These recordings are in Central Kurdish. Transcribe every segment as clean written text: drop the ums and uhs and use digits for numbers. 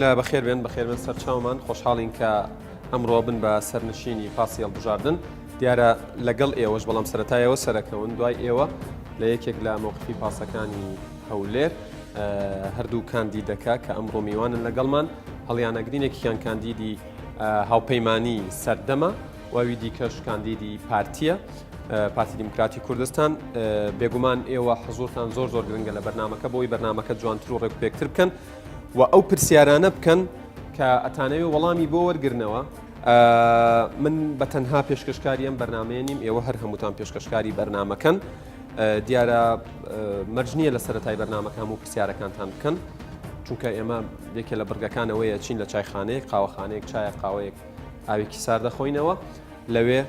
هەردوو لە بەخێر بێن بەخێر بێن سەرچاومان خۆشحاڵین کە ئەمڕۆ بن بە سەرنشینی پاسی هەڵبژاردن دیارە لەگەڵ ئێوەش بەڵام سەرەتایەوە سەرەکەون دوای ئێوە لە یەکێک لە مەوقفی پاسەکانی هەولێر هەردوو کاندیدەکە کە ئەمڕۆ میوانن لەگەڵمان هەڵیانەگرین یەکیان کاندیدی هاوپەیمانی سەردەمە و ئەوی دیکەش کاندیدی پارتیە پارتی دیموکراتی کوردستان بێگومان ئێوە حزورتان زۆر زۆر گرنگە لە بەرنمەکە بۆی بەرنمەکە جوانتر و ڕێکپێکتر بکەن و ئەو پرسیارانە بکەن کە ئەتانەوێ وەڵامی بۆ وەرگرنەوە من بە تەنها پێشکەشکاری ئەم بەرنمەیە نیم ئێوە هەر هەمووتان پێشکەشکاری بەرنمەکەن دیارە مەرج نییە لە سەرەتای بەرنمەکە هەموو پرسیارەکانتان بکەن چونکە ئێمە یەکێ لە بڕگەکانەوەیە چین لە چایخانەیەک قاوەخانەیەک چایە قاوەیەک ئاوێکی سارد دەخۆینەوە لەوێ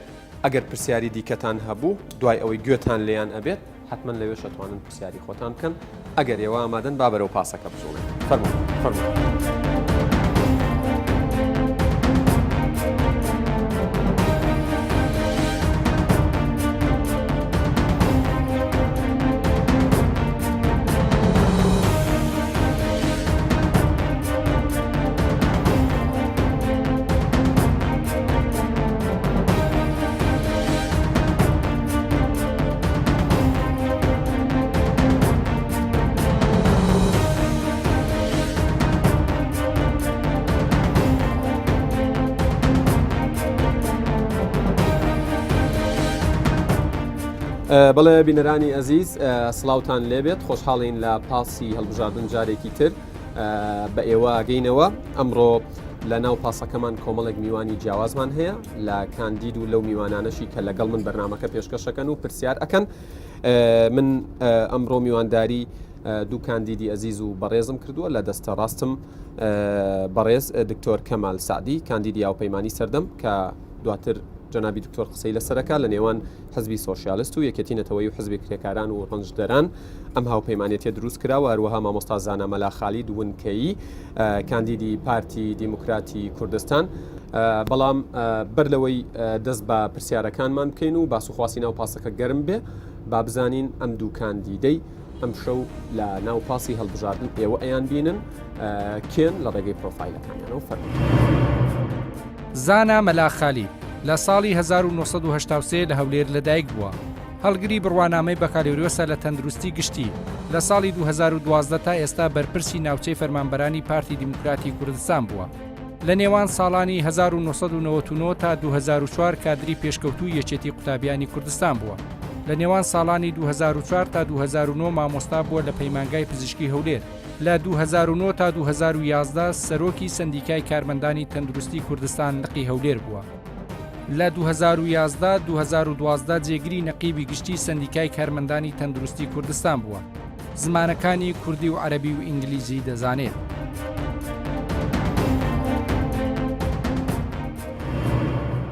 ئەگەر پرسیاری دیکەتان هەبوو دوای ئەوەی گوێتان لێیان ئەبێت حتمما لەوێش ئەتوانن پرسیاری خۆتان بکەن ئەگەر ئێوە ئامادەن با بەرەو پاسەکە بجوڵێن فەرموو فەرموو. بەڵێ بینەرانی ئەزیز سڵاوتان لێبێت خۆشحاڵین لە پاسی هەڵبژاردن جارێکی تر بە ئێوە ئەگەینەوە ئەمڕۆ لە ناو پاسەکەمان کۆمەڵێک میوانی جیاوازمان هەیە لە کاندید و لەو میوانانەشی کە لەگەڵ من بەرنمەکە پێشکەشەکەن و پرسیار ئەکەن من ئەمڕۆ میوانداری دوو کاندیدی ئەزیز و بەڕێزم کردووە لە دەستە ڕاستم بەڕێز دکتۆر کەمال سعدی کاندیدی هاوپەیمانی سەردەم کە دواتر جەنابی دکتۆر قسەی لەسەرەکە لە نێوان حزبی سۆسیالست و یەکێتی نەتەوەی و حزبی کرێکاران و ڕەنجدەران ئەم هاوپەیمانێتیە دروست کراوە، هەروەها مامۆستا زانا مەلا خالید ونکەیی کاندیدی پارتی دیموکراتی کوردستان. بەڵام بەر لەوەی دەست بە پرسیارەکانمان بکەین و باس و خواسی ناو پاسەکە گەرم بێ با بزانین ئەم دوو کاندیدەی ئەمشەو لە ناو پاسی هەڵبژاردن ئێوە ئەیان بینن کێن لە ڕێگەی پرۆفایلەکانیانەوە فەرموون. زانا مەلا خالید لە ساڵی 1983 لە هەولێر لەدایک بووە. هەڵگری بڕوانامەی بەکالۆریۆسە لە تەندروستی گشتی، لە ساڵی 2012 تا ئێستا بەرپرسی ناوچەی فەرمانبەرانی پارتی دیموکراتی کوردستان بووە. لە نێوان ساڵانی 1999 تا 2004 کادری پێشکەوتووی یەکێتی قوتابیانی کوردستان بووە. لە نێوان ساڵانی 2004 تا 2009 مامۆستا بووە لە پەیمانگای پزیشکی هەولێر. لە 2009 تا 2011 سەرۆکی سەندیکای کارمەندانی تەندروستی کوردستان لقی هەولێر بووە. لە 2011، 2012 جێگری نەقیبی گشتی سەندیکای کارمەندانی تەندروستی کوردستان بووە. زمانەکانی کوردی و عەرەبی و ئینگلیزی دەزانێت.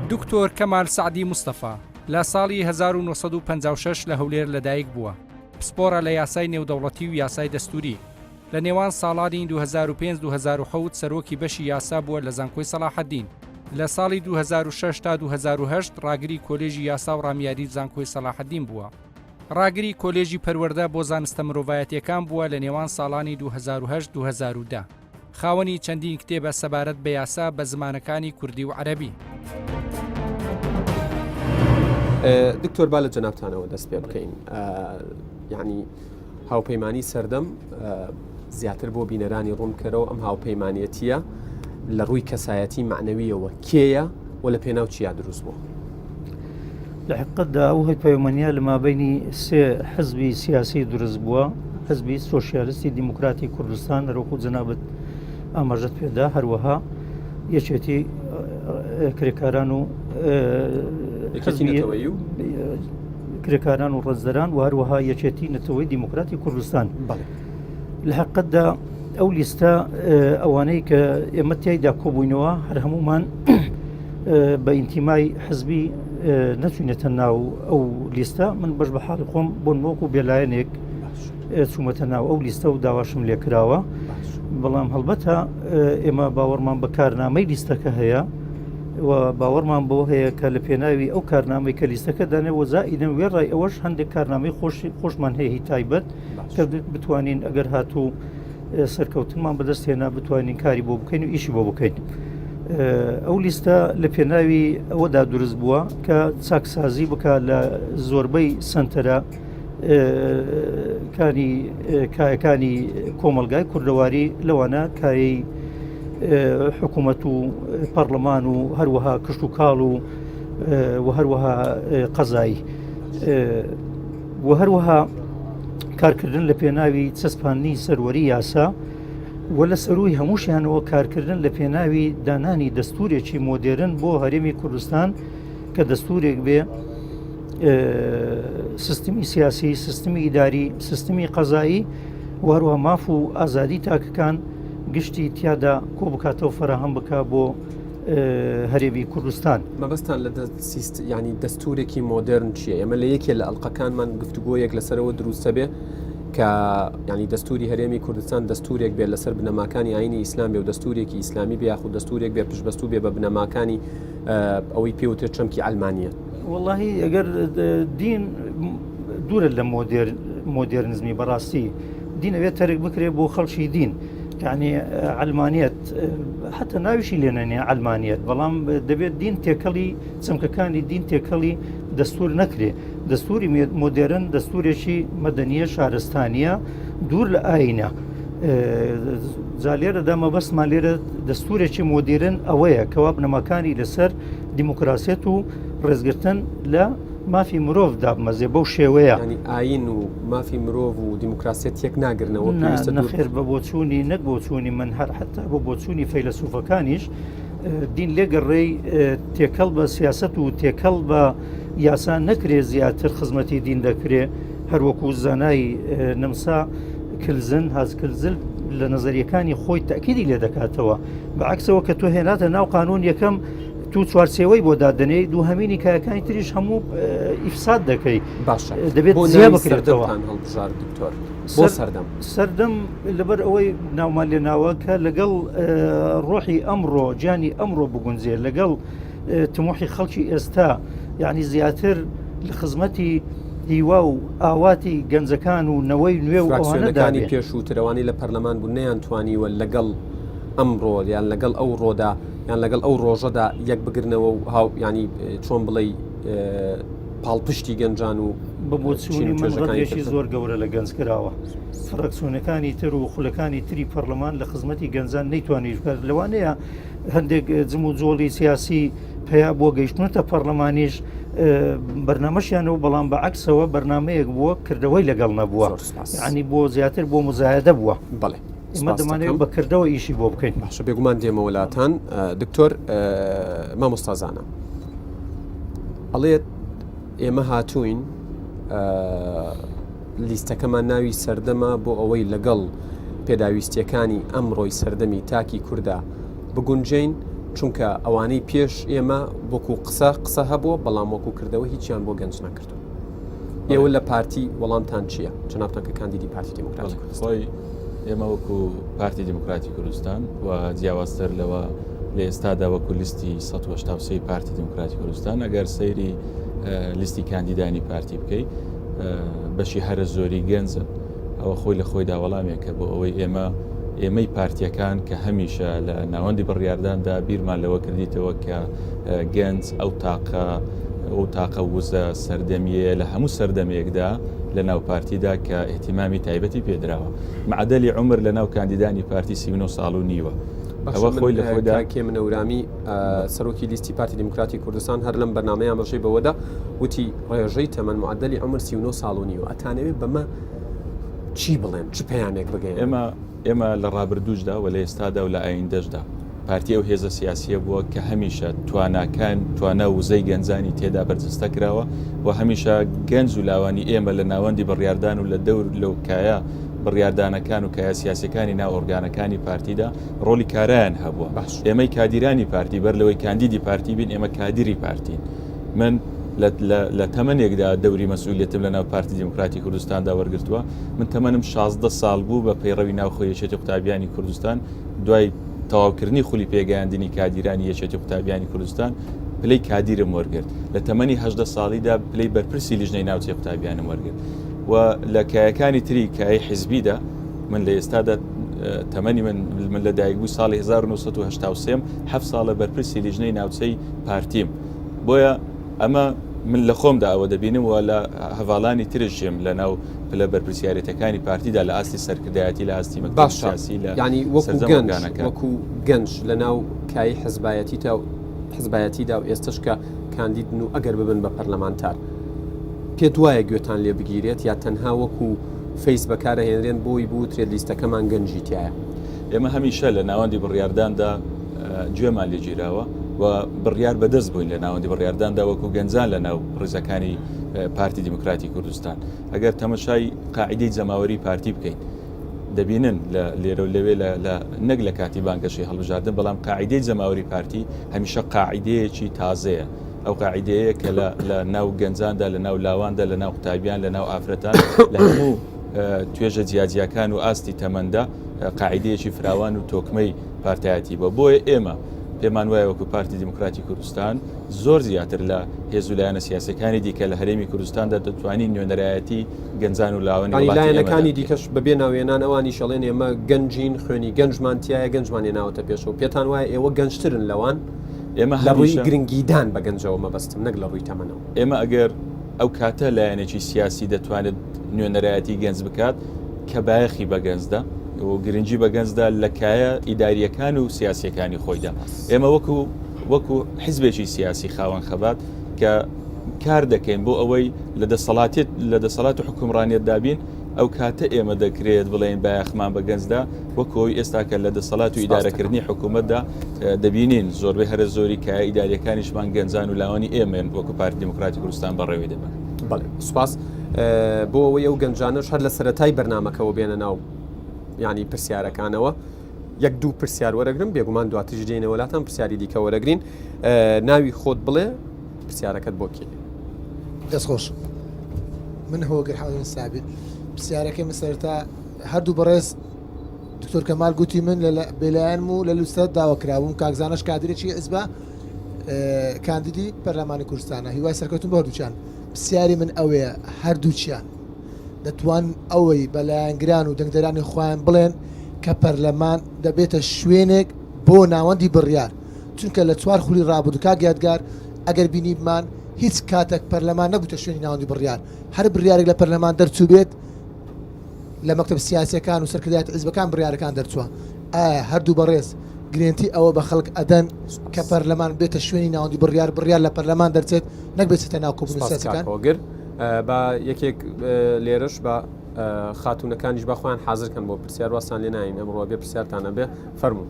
دکتۆر کەمال سەعدی مستەفا لە ساڵی 1956 لە هەولێر لەدایک بووە. پسپۆڕە لە یاسای نێودەوڵەتی و یاسای دەستووری. لە نێوان ساڵانی 2005 2007 سەرۆکی بەشی یاسا بووە لە زانکۆی سەڵاحەدین. لە ساڵی 2006 تا 2008 ڕاگری کۆلێژی یاسا و ڕامیاری زانکۆی سەڵاحەدین بووە. ڕاگری کۆلێژی پەروەردە بۆ زانستە مرۆڤایەتییەکان بووە لە نێوان ساڵانی 2008 2010. خاوەنی چەندین کتێبە سەبارەت بە یاسا بە زمانەکانی کوردی و عەرەبی. دکتۆر با لە جەنابتانەوە دەست پێ بکەین یعنی هاوپەیمانی سەردەم زیاتر بۆ بینەرانی ڕوون بکەرەوە ئەم هاوپەیمانەتیە لە ڕووی کەسایەتی معنەویەوە کێیە و لە پێناو چیا دروست بووە؟ لە حقیقەتدا ئەو هەیپەیمانیە لە مابینی سێ حزبی سیاسی دروست بووە حزبی سۆسیالیستی دیموکراتی کوردستان هەروەکو جەنابت ئاماژەت پێدا هەروەها یەکێتی کرێکاران و کرێکاران و ڕەنجدەران و هەروەها یەکێتی نەتەوەی دیموکراتی کوردستان لە حقیقەتدا ئەو لیستە ئەوانەی کە ئێمە تیایدا کۆبووینەوە هەر هەمومان بە ئینتیمای حزبی نەچوینەتە ناو ئەو لیستە من بەش بە حاڵی خۆم بۆ نۆک و بێلایەنێک چوومەتە ناو ئەو لیستە و داواشم لێکراوە بەڵام هەڵبەتە ئێمە باوەڕمان بە کارنامەی لیستەکە هەیە و باوەڕمان بۆ هەیە کە لە پێناوی ئەو کارنامەی کە لیستەکە دانێ وەزائیدن وێڕای ئەوەش هەندێک کارنامەی خۆش خۆشمان هەیە هی تایبەت کە بتوانین ئەگەر هاتوو. سەرکەوتنمان بەدەست هێنا بتوانین کاری بۆ بکەین و ئیشی بۆ بکەین. ئەو لیستە لە پێناوی ئەوەدا دروست بووە کە چاکسازی بکە لە زۆربەی سنتەرە کانی کایەکانی کۆمەلگای کوردەواری لەوانە کایەی حکوومەت و پەرلەمان و هەروەها کشت و کاڵ و و هەروەها قەزایی و هەروەها کارکردن لە پێناوی چەسپاندنی سەروەری یاسا و لە سەرووی هەمووشیانەوە کارکردن لە پێناوی دانانی دەستورێکی مۆدێرن بۆ هەرێمی کوردستان کە دەستورێک بێ سیستمی سیاسی سیستمی ئیداری سیستمی قەزایی و هەروەها ماف و ئازادی تاکەکان گشتی تیادا کۆ بکاتەوە فەراهەم بکە بۆ هەرێمی کوردستان. مەبەستان لە سیست یانی دەستورێکی مۆدێرن چییە؟ ئێمە لە یەکێ لە ئەڵلقەکانمان گفتوگۆیەک لەسەرەوە دروستە بێ کە ینی دەستوری هەرێمی کوردستان دەستورێک بێت لەسەر بنەماکانی ئاینی ئیسلام بێ و دەستورێکی ئیسلامی بێ یاخود دەستورێک بێ پشتبەستوو بێ بە بنەماکانی ئەوەی پێوترێت چەمکی عەلمانیەت. وەڵاهی ئەگەر دین دوورە لە مۆدێرنزمی بەڕاستی دین ئەوێت تەرک بکرێ بۆ خەڵکی دین یعنی عەلمانیەت حتا ناویشی لێنەنێ عەلمانیەت بەڵام دەبێت دین تێکەڵی چەمکەکانی دین تێکەڵی دەستور نەکرێ دەستوری مۆدێرن دەستورێکی مەدەنیە شارستانیە دوور لە ئاینە جا لێرەدا مەبەستمان لێرە دەستورێکی مۆدیرن ئەوەیە کەوا بنەماکانی لەسەر دیموکراسیەت و ڕێزگرتن لە مافی مرۆڤ دابمەزێ بەو شێوەیە. یانی ئایین و مافی مرۆڤ و دیموکراسیەت یەک ناگرنەوە پێویستە دوور. نەخێر بە بۆچوونی نەک بۆچوونی من هەر حەتا بۆ بۆچوونی فەیلەسوفەکانیش دین لێگەڕێی تێکەڵ بە سیاسەت و تێکەڵ بە یاسا نەکرێ زیاتر خزمەتی دین دەکرێ هەروەکو زانای نەمسا کلزن هاز کلزل لە نەزەریەکانی خۆی تەکیدی لێ دەکاتەوە بەعکسەوە کە تۆ هێناتە ناو قانون یەکەم تو چوارچێوەی بۆ دادەنێی دووهەمینی کایەکانی تریش هەموو ئیفساد دەکەی باشە دەبێت بۆ زیاد ناوی بکرێتەوە سەردەمتان هەڵبژارد دکتۆر بۆ سەردەم سەردەم لەبەر ئەوەی ناومان لێ ناوە کە لەگەڵ ڕۆحی ئەمڕۆ گیانی ئەمڕۆ بگونجێ لەگەڵ تموحی خەڵکی ئێستا یعنی زیاتر لە خزمەتی هیوا و ئاواتی گەنجەکان و نەوەی نوێ و فراکسیۆنەکانی پێشووتر ئەوانەی لە پەرلەمان بوون نەیانتوانیوە لەگەڵ ئەمڕۆ یان لەگەڵ ئەو ڕۆدا یان لەگەڵ ئەو ڕۆژەدا یەک بگرنەوە و هاو ینی چۆن بڵێ پاڵپشتی گەنجان و بە بۆچوونی من ڕەدێکی زۆر گەورە لە گەنج کراوە فراکسیۆنەکانی تر و خولەکانی تری پەرلەمان لە خزمەتی گەنجان نەیتوانیش بکات لەوانەیە هەندێک جم و جۆڵی سیاسی پیا بۆ گەیشتونەتە پەرلەمانیش بەرنامەشیان و بەڵام بە عکسەوە بەرنمەیەک بووە کردەوەی لەگەڵ نەبووە ینی بۆ زیاتر بۆ مزایدە بووە بەڵێ ئێمە دەمانەوێت بە کردەوە ئیشی بۆ بکەین. باشە بێگومان دێمەوە لاتان دکتۆر مامۆستا زانا ئەڵێت ئێمە هاتوین لیستەکەمان ناوی سەردەمە بۆ ئەوەی لەگەڵ پێداویستیەکانی ئەمڕۆی سەردەمی تاکی کووردا بگونجین چونکە ئەوانەی پێش ئێمە وەکو قسە قسە هەبووە بەڵام وەکو کردەوە هیچیان بۆ گەنج نەکردو ئێوە لە پارتی وەڵامتان چییە؟ جەنابتان کە کاندیدی پارتی دیموکراتی کوردستان. خۆی ئێمە وەکو پارتی دیموکراتی کوردستان و جیاوازتر لەوە لە ئێستادا وەکو لیستی 1970 پارتی دیموکراتی کوردستان ئەگەر سەیری لیستی کاندیدانی پارتی بکەی بەشی هەرە زۆری گەنجن ئەوە خۆی لە خۆیدا وەڵامێکە بۆ ئەوەی ئێمە ئێمەی پارتیەکان کە هەمیشە لە ناوەندی بڕیارداندا بیرمان لەوە کردیتەوە کە گەنج ئەو تاقە ئەو تاقە وزە سەردەمیەیە لە هەموو سەردەمێکدا لە ناو پارتیدا کە ئیهتیمامی تایبەتی پێدراوە. معەدەلی عومر لە ناو کاندیدانی پارتی 39 ساڵ و نیوە. ئەوە خۆی لە خۆیدا کاک هێمن هەورامی سەرۆکی لیستی پارتی دیموکراتی کوردستان هەر لەم بەرنامەیە ئاماژەی بەوەدا وتی ڕێژەی تەمەن معەدەلی عومر 39 ساڵ و نیوە ئەتانەوێ بەمە چی بڵێن چ پەیامێک بگەیەنن؟ ئێمە ئێمە لە ڕابردووشدا و لە ئێستادا و لە ئایندەشدا پارتی ئەو هێزە سیاسییە بووە کە هەمیشە تواناکان، توانا و وزەی گەنجانی تێدا بەرجەستە کراوە و هەمیشە گەنج و لاوانی ئێمە لە ناوەندی بڕیاردان و لە دەور لەو کایە بڕیاردانەکان و کایە سیاسیەکانی ناو ئۆرگانەکانی پارتیدا ڕۆڵی کارایان هەبووە. ئێمەی کادیرانی پارتی بەر لەوەی کاندیدی پارتی بین ئێمە کادیری پارتین. من لە تەمەنێکدا دەوری مەسئولیەتم لە ناو پارتی دیموکراتی کوردستاندا وەرگرتووە من تەمەنم 16 ساڵ بوو بە پەیڕەوی ناوخۆی یەکێتی قوتابیانی کوردستان دوای تەواوکردنی خولی پێگەیاندنی کادیرانی یەکێتی قوتابیانی کوردستان پلەی کادیرم وەرگرت لە تەمەنی هەژدە ساڵیدا پلەی بەرپرسی لیژنەی ناوچەی قوتابیانم وەرگرت و لە کایەکانی تری کای حزبیدا من لە ئێستادا تەمەنی من من لە دایک بووی ساڵی 1970 هەفت ساڵە بەرپرسی لیژنەی ناوچەی پارتیم بۆیە ئەمە من لە خۆمدا ئەوە دەبینم و لە هەڤاڵانی ترشیم لە ناو پلە بەرپرسیارێتەکانی پارتیدا لە ئاستی سەرکردایەتی لە ئاستی مەکتەبی باشە سیاسی لە یعنی وەکو سەرجەم گەنج ئۆرگانەکان. وەکو گەنج لە ناو کای حزبایەتی تا حزبایەتیدا و ئێستش کە کاندیدن و ئەگەر ببن بە پەرلەمانتار پێت وایە گوێتان لێ بگیرێت یا تەنها وەکو فەیس بەکارەهێنرێن بۆی بوترێت لیستەکەمان گەنجی تایە؟ ئێمە هەمیشە لە ناوەندی بڕیارداندا گوێمان لێ گیراوە و بڕیار بەدەست بووین لە ناوەندی بڕیارداندا وەکو گەنجان لە ناو ڕیزەکانی پارتی دیموکراتی کوردستان. ئەگەر تەمەشای قاعیدەی جەماوەری پارتی بکەین دەبینن لە لێرە و لەوێ لە نەک لە کاتی بانگەشەی هەڵبژاردن بەڵام قاعیدەی جەماوەری پارتی هەمیشە قاعیدەیەکی تازەیە ئەو قاعیدەیە کە لە ناو گەنجاندا لە ناو لاواندا لە ناو قوتابیان لە ناو ئافرەتان لە هەموو توێژە جیاجیاکان و ئاستی تەمەندا قاعیدەیەکی فراوان و تۆکمەی پارتایەتی بووە بۆیە ئێمە پێمان وایە وەکو پارتی دیموکراتی کوردستان زۆر زیاتر لە هێز و لایەنە سیاسیەکانی دیکە لە هەرێمی کوردستاندا دەتوانین نوێنەرایەتی گەنجان و لاوانی یانی وڵاتی ئێمەدا لایەنەکانی بکەین. دیکەش بەبێ ناوهێنان ئەوانیش ئەڵێن ئێمە گەنجین خوێنی گەنجمان تیایە گەنجمان هێناوەتە پێشەوە پێتان وایە ئێوە گەنجترن لەوان ئێمە لە ڕووی هەمیشە گرنگیدان بە گەنجەوە مەبەستم نەک لە ڕووی تەمەنەوە. ئێمە ئەگەر ئەو کاتە لایەنێکی سیاسی دەتوانێت نوێنەرایەتی گەنج بکات کە بایەخی بە گەنجدا و گرنگی بە گەنجدا لە کایە ئیداریەکان و سیاسیەکانی خۆیدا ئێمە وەکو وەکو حزبێکی سیاسی خاوەن خەبات کە کار دەکەین بۆ ئەوەی لە دەسەڵاتێت لە دەسەڵات و حکومڕانیەتدا بین ئەو کاتە ئێمە دەکرێت بڵێن بایەخمان بە گەنجدا وەکۆی ئێستا کە لە دەسەڵات و ئیدارەکردنی حکوومەتدا دەبینین زۆربەی هەرە زۆری کایە ئیداریەکانیشمان گەنجان و لاوانی ئێمەن وەکو پارتی دیموکراتی کوردستان بەڕێوەی دەبەن. بەڵێ سوپاس بۆ ئەوەی ئەو گەنجانەش هەر لە سەرەتای بەرنمەکەەوە بێنە ناو ینی پرسیارەکانەوە یەک دوو پرسیار وەرەگرم بێگومان دواتریش دێنەوە لاتان پرسیاری دیکە وەرەگرین ناوی خۆت بڵێ پرسیارەکەت بۆ کێ؟ دەستخۆش من هۆگر حەوین سابیر پرسیارەکەی من سەرەتا هەردوو بەڕێز دکتۆر کەمال گوتی من لە بێلایەنم و لە لوسە داوا کراوم کاکزانەش کادرێکی حزبە کاندیدی پەرلەمانی کوردستانە هیوای سەرکەوتن بۆ هەردووچیان پرسیاری من ئەوەیە هەردووچیان دەتوان ئەوەی بە لایەنگران و دەنگدەرانی خۆیان بڵێن کە پەرلەمان دەبێتە شوێنێک بۆ ناوەندی بڕیار چونکە لە چوار خولی ڕابردوو کاک یادگار ئەگەر بینیبمان هیچ کاتێک پەرلەمان نەبووتە شوێنی ناوەندی بڕیار هەر بڕیارێک لە پەرلەمان دەرچووبێت لە مەکتەب سیاسیەکان و سەرکردایەتی حیزبەکان بڕیارەکان دەرچووە ئایا هەردوو بەڕێز گرێنتی ئەوە بە خەڵک ئەدەن کە پەرلەمان بێتە شوێنی ناوەندی بڕیار بڕیار لە پەرلەمان دەرچێت نەک بچێتە ناو کۆبوونە سپاس کاک سیاسیەکان؟ هۆگر با یەکێک لێرەش بە خاتوونەکانیش با خۆیان حازر کەن بۆ پرسیار واستان لێ ناین ئەمڕۆ بێ پرسیارتان ئەبێ فەرموو.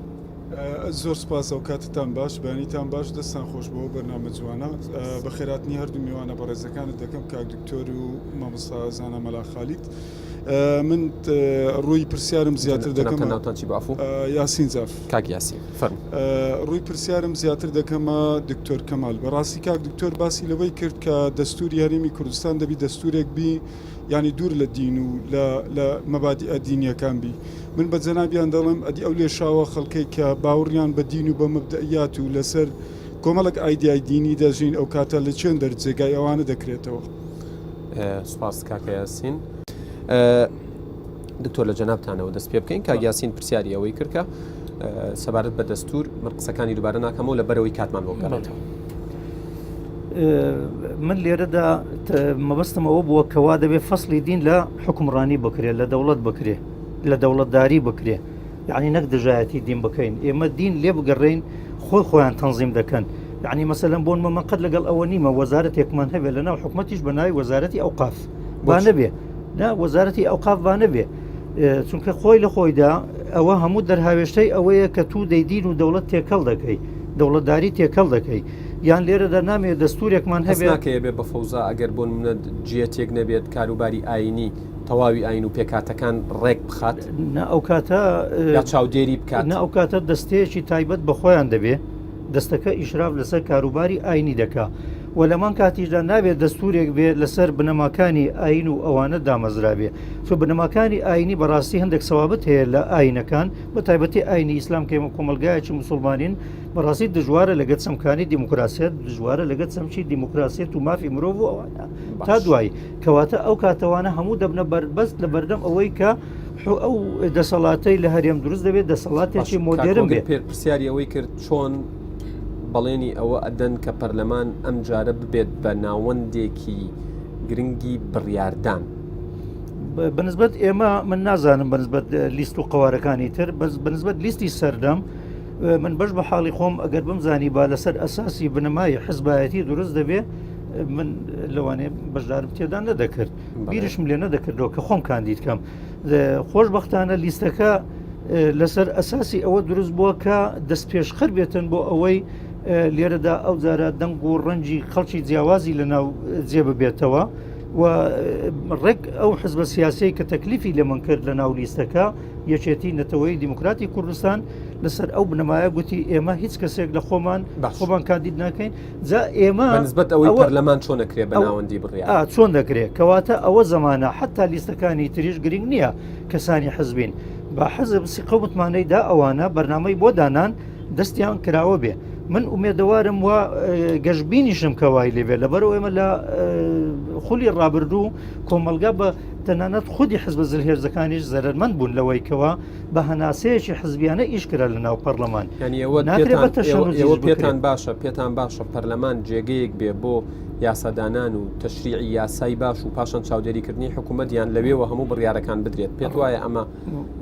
زۆر سپاس ئەو کاتتان باش بەیانیتان باش دەستان خۆش بۆ بەرنامە جوانە بەخێراتنی هەردوو میوانە بەڕێزەکانت دەکەم کاک دکتۆر و مامۆستا زانا مەلا خالید من ڕووی پرسیارم زیاتر دەکەم ناوتان چی بافو یاسین جاف کاک یاسین فەرموو ڕووی پرسیارم زیاتر دەکەمە دکتۆر کەمال بەڕاستی کاک دکتۆر باسی لەوەی کرد کە دەستوری هەرێمی کوردستان دەبی دەستورێک بی یانی دوور لە دین و لە لە مەبادیئە دینیەکان بی من بە جەنابیان دەڵێم ئەدی ئەو لێشاوە خەڵکەی کە باوڕیان بە دین و بە مەبدەئیات و لەسەر کۆمەڵێک ئایدیای دینی دەژین ئەو کاتە لە چێن دەر جێگای ئەوانە دەکرێتەوە؟ سوپاس کاکە یاسین. دکتۆر لە جەنابتانەوە دەست پێ بکەین کاک یاسین پرسیاری ئەوەی کرد کە سەبارەت بە دەستور من قسەکانی دووبارە ناکەمەوە لە بەرەوەی کاتمان بۆ بگەڕێتەوە. من لێرەدا مەبەستم ئەوە بووە کەوا دەبێ فەصلی دین لە حکومڕانی بکرێت لە دەوڵەت بکرێ لە دەوڵەتداری بکرێ یعنی نەک دژایەتی دین بکەین ئێمە دین لێ بگەڕین خۆی خۆیان تەنزیم دەکەن یعنی مەسەلەن بۆن من قەت لەگەڵ ئەوە نیمە وەزارەتێکمان هەبێت لە ناو حکومەتیش بە ناوی وەزارەتی ئەوقاف با نەبێ نا وەزارەتی ئەوقاف با نەبێ چونکە خۆی لە خۆیدا ئەوە هەموو دەرهاوێشتەی ئەوەیە کە تو دەیدین و دەوڵەت تێکەڵ دەکەی دەوڵەتداری تێکەڵ دەکەی یان لێرەدا نامێ دەستورێکمان هەبێ ناکەیە بێ بە فەوزا ئەگەر بۆ نمونە جیەتێک نەبێت کاروباری ئاینی تەواوی ئاین و پێکاتەکان ڕێک بخات نا ئەو کاتە یا چاودێری بکات نا ئەو کاتە دەستەیەکی تایبەت بە خۆیان دەبێ دەستەکە ئیشراف لەسەر کاروباری ئاینی دەکا و لەمان کاتیشدا نابێت دەستورێک بێت لەسەر بنەماکانی ئاین و ئەوانە دامەزرابێ چۆ بنەماکانی ئاینی بەڕاستی هەندێک سەوابت هەیە لە ئاینەکان بە تایبەتی ئاینی ئیسلام کە ئێمە کۆمەڵگایەکی مسلمانین بەڕاستی دژوارە لەگەر چەمکانی دیموکراسیەت دژوارە لەگەر چەمکی دیموکراسیەت و مافی مرۆڤ و ئەوانە تا دوایی کەواتە ئەو کاتەوانە هەموو دەبنە بەربەست لە بەردەم ئەوەی کە ئەو دەسەڵاتەی لە هەرێم دروست دەبێت دەسەڵاتێکی مۆدێرن بێت. پرسیاری ئەوەی کرد چۆن بەڵێنی ئەوە ئەدەن کە پەرلەمان ئەم جارە ببێت بە ناوەندێکی گرنگی بڕیاردان؟ بەنسبەت ئێمە من نازانم بەنسبەت لیست و قوارەکانی تر بەس بەنسبەت لیستی سەردەم من بەش بە حاڵی خۆم ئەگەر بمزانی با لەسەر ئەساسی بنەمای حزبایەتی دروست دەبێ من لەوانەیە بەشدارم تێدا نەدەکرد بیرشم لێ نەدەکردەوە کە خۆم کاندید کەم خۆشببختانە لیستەکە لەسەر ئەساسی ئەوە دروست بووە کە دەست پێشخەر بێتن بۆ ئەوەی لێرەدا ئەو جارە دەنگ و ڕەنجی خەڵکی جیاوازی لە ناو جێ ببێتەوە و ڕێک ئەو حزبە سیاسەی کە تەکلیفی لە من کرد لە ناو لیستەکە یەکێتی نەتەوەی دیموکراتی کوردستان لەسەر ئەو بنەمایە گوتی ئێمە هیچ کەسێک لە خۆمان خۆمان کاندید ناکەین جا ئێمە بەنسبەت ئەوەی پەرلەمان چۆن دەکرێت بە ناوەندی بڕیار چۆن دەکرێت کەواتە ئەوە زەمانە حتا لیستەکانی تریش گرنگ نییە کەسانی حزبین با حزب سیقە و متمانەی دا ئەوانە بەرنامەی بۆ دانان دەستیان کراوە بێ من ئومێدەوارم و گەشببینیشم کە وای لێبێ لەبەر ئێمە لە خولی ڕابردوو کۆمەلگا بە تەنانەت خودی حزبە زلهێزەکانیش زەرمەند بوون لەوەی کەەوە بە هەناسەیەکی حزبیانە ئیش کرا لە ناو پەرلەمان. یانی ئێوە ناکرێ بە پێتان تەشەنوجیش ئێوە بکرێ. پێتان باشە پێتان باشە پەرلەمان جێگەیەک بێ بۆ یاسادانان و تەشریعی یاسای باش و پاشان چاودێریکردنی حکوومەت یان لەوێوە هەموو بڕیارەکان بدرێت پێت وایە ئەمە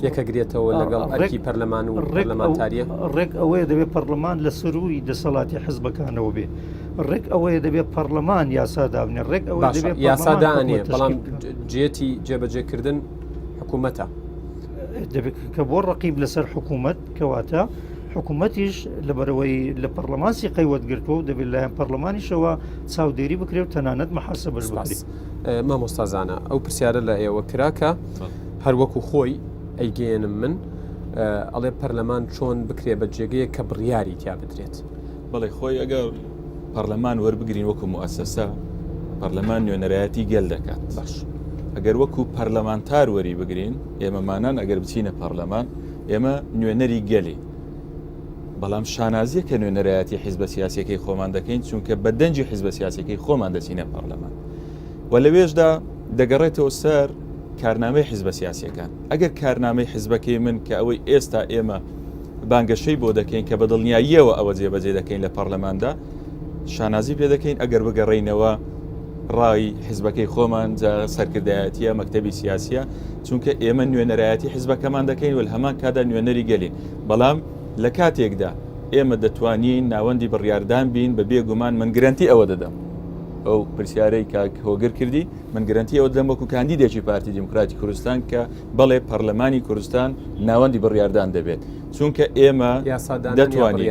یەکەگرێتەوە لەگەڵ ڕێک ئەرکی پەرلەمان و ڕێک ئەو پەرلەمانتاریە؟ ڕێک ئەوەیە دەبێ پەرلەمان لە سەرووی دەسەڵاتی حزبەکانەوە بێ ڕێک ئەوەیە دەبێ پەرلەمان یاسا دابنێ ڕێک ئەوەیە باشە دەبێ یاسا پەرلەمان دانێ حکوومەت بەڵام تەشکیل بکا. جێتی جێبەجێکردن حکوومەتە. دەبێت کە بۆ ڕقیب لەسەر حکوومەت کەواتە حکوومەتیش لەبەرەوەی لە پەرلەمان سیقەی وەرگرتووە و دەبێت لایەن پەرلەمانیشەوە چاودێری بکرێت و تەنانەت محاسبەش بکرێت. مامۆستا زانا ئەو پرسیارە لە ئێوە کرا کە هەر وەکو خۆی ئەیگەیەنم من ئەڵێ پەرلەمان چۆن بکرێ بە جێگەیەک کە بڕیاری تیا بدرێت؟ بەڵێ خۆی ئەگەر پەرلەمان وەربگرین وەکو موئەسەسە، پەرلەمان نوێنەرایەتی گەل دەکات. باش. ئەگەر وەکو پەرلەمانتار وەری بگرین، ئێمەمانان ئەگەر بچینە پەرلەمان، ئێمە نوێنەری گەلین. بەڵام شانازیە کە نوێنەرایەتی حیزبە سیاسیەکەی خۆمان دەکەین، چونکە بە دەنگی حیزبە سیاسیەکەی خۆمان دەچینە پەرلەمان. و لەوێشدا دەگەڕێتەوە سەر کارنامەی حیزبە سیاسیەکان. ئەگەر کارنامەی حیزبەکەی من کە ئەوەی ئێستا ئێمە بانگەشەی بۆ دەکەین کە بە دڵنیاییەوە ئەوە جێبەجێ دەکەین لە پەرلەماندا شانازی پێ دەکەین ئەگەر بگەڕێینەوە ڕای حزبەکەی خۆمان جا سەرکردایەتیە مەکتەبی سیاسیە چونکە ئێمە نوێنەرایەتی حزبەکەمان دەکەین و لە هەمان کادا نوێنەری گەلین بەڵام لە کاتێکدا ئێمە دەتوانین ناوەندی بڕیاردان بین بە بێگومان من گرەنتی ئەوە دەدەم ئەو پرسیارەی کاک هۆگر کردی من گرەنتی ئەوە دەدەم وەکو کاندیدێکی پارتی دیموکراتی کوردستان کە بەڵێ پەرلەمانی کوردستان ناوەندی بڕیاردان دەبێت چونکە ئێمە دەتوانین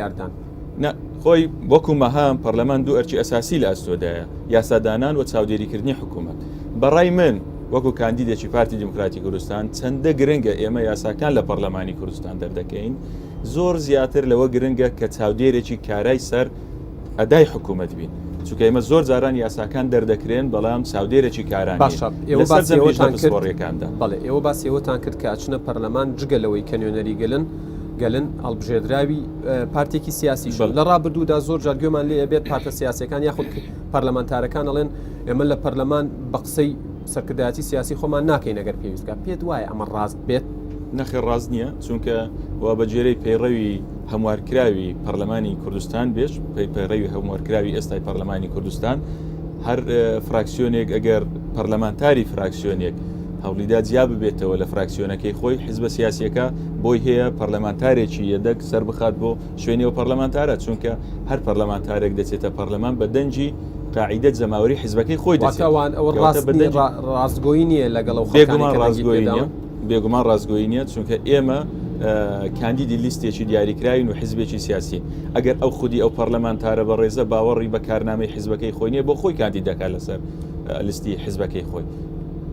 خۆی وەکو مەهام پەرلەمان دوو ئەرکی ئەساسی لە ئەستۆدایە یاسادانان و چاودێریکردنی حکوومەت بەڕای من وەکو کاندیدێکی پارتی دیموکراتی کوردستان چەندە گرنگە ئێمە یاساکان لە پەرلەمانی کوردستان دەردەکەین زۆر زیاتر لەوە گرنگە کە چاودێرێکی کارای سەر ئەدای حکوومەت بین چونکە ئێمە زۆر جاران یاساکان دەردەکرێن بەڵام چاودێرێکی کارا باشە ئێوە باسی ئەوەتان کرد پسپۆڕیەکاندا بەڵێ ئێوە باسی ئەوەتان کرد کە ئەچنە پەرلەمان جگە لەوەی کە نوێنەری گەلن گەلن هەڵبژێردراوی پارتێکی سیاسی شن لە ڕابردوودا زۆر جار گوێمان لێ ئەبێت پارتە سیاسەکان یاخود پەرلەمانتارەکان ئەڵێن ئێمە لە پەرلەمان بە قسەی سەرکردایەتی سیاسی خۆمان ناکەین ئەگەر پێویست بکات پێت وایە ئەمە ڕاست بێت؟ نەخێر ڕاست نییە چونکە وا بە گوێرەی پەیڕەوی هەموارکراوی پەرلەمانی کوردستان بێش پەیڕەوی هەموارکراوی ئێستای پەرلەمانی کوردستان هەر فراکسیۆنێک ئەگەر پەرلەمانتاری فراکسیۆنێک هەوڵیدا جیا ببێتەوە لە فراکسیۆنەکەی خۆی حزبە سیاسیەکە بۆی هەیە پەرلەمانتارێکی یەدەگ سەر بخات بۆ شوێنی ئەو پەرلەمانتارە چونکە هەر پەرلەمانتارێک دەچێتە پەرلەمان بە دەنگی قاعیدە جەماوەری حزبەکەی خۆی دەچێت واتە ئەوە ڕاست ڕاستگۆیی نییە لەگەڵ ئەو بێگومان ڕاستگۆیی نییە بێگومان ڕاستگۆیی نییە چونکە ئێمە کاندیدی لیستێکی دیاریکراوین و حزبێکی سیاسی ئەگەر ئەو خودی ئەو پەرلەمانتارە بەڕێزە باوەڕی بە کارنامەی حزبەکەی خۆی نییە بۆ خۆی کاندید دەکات لەسەر لیستی حزبەکەی خۆی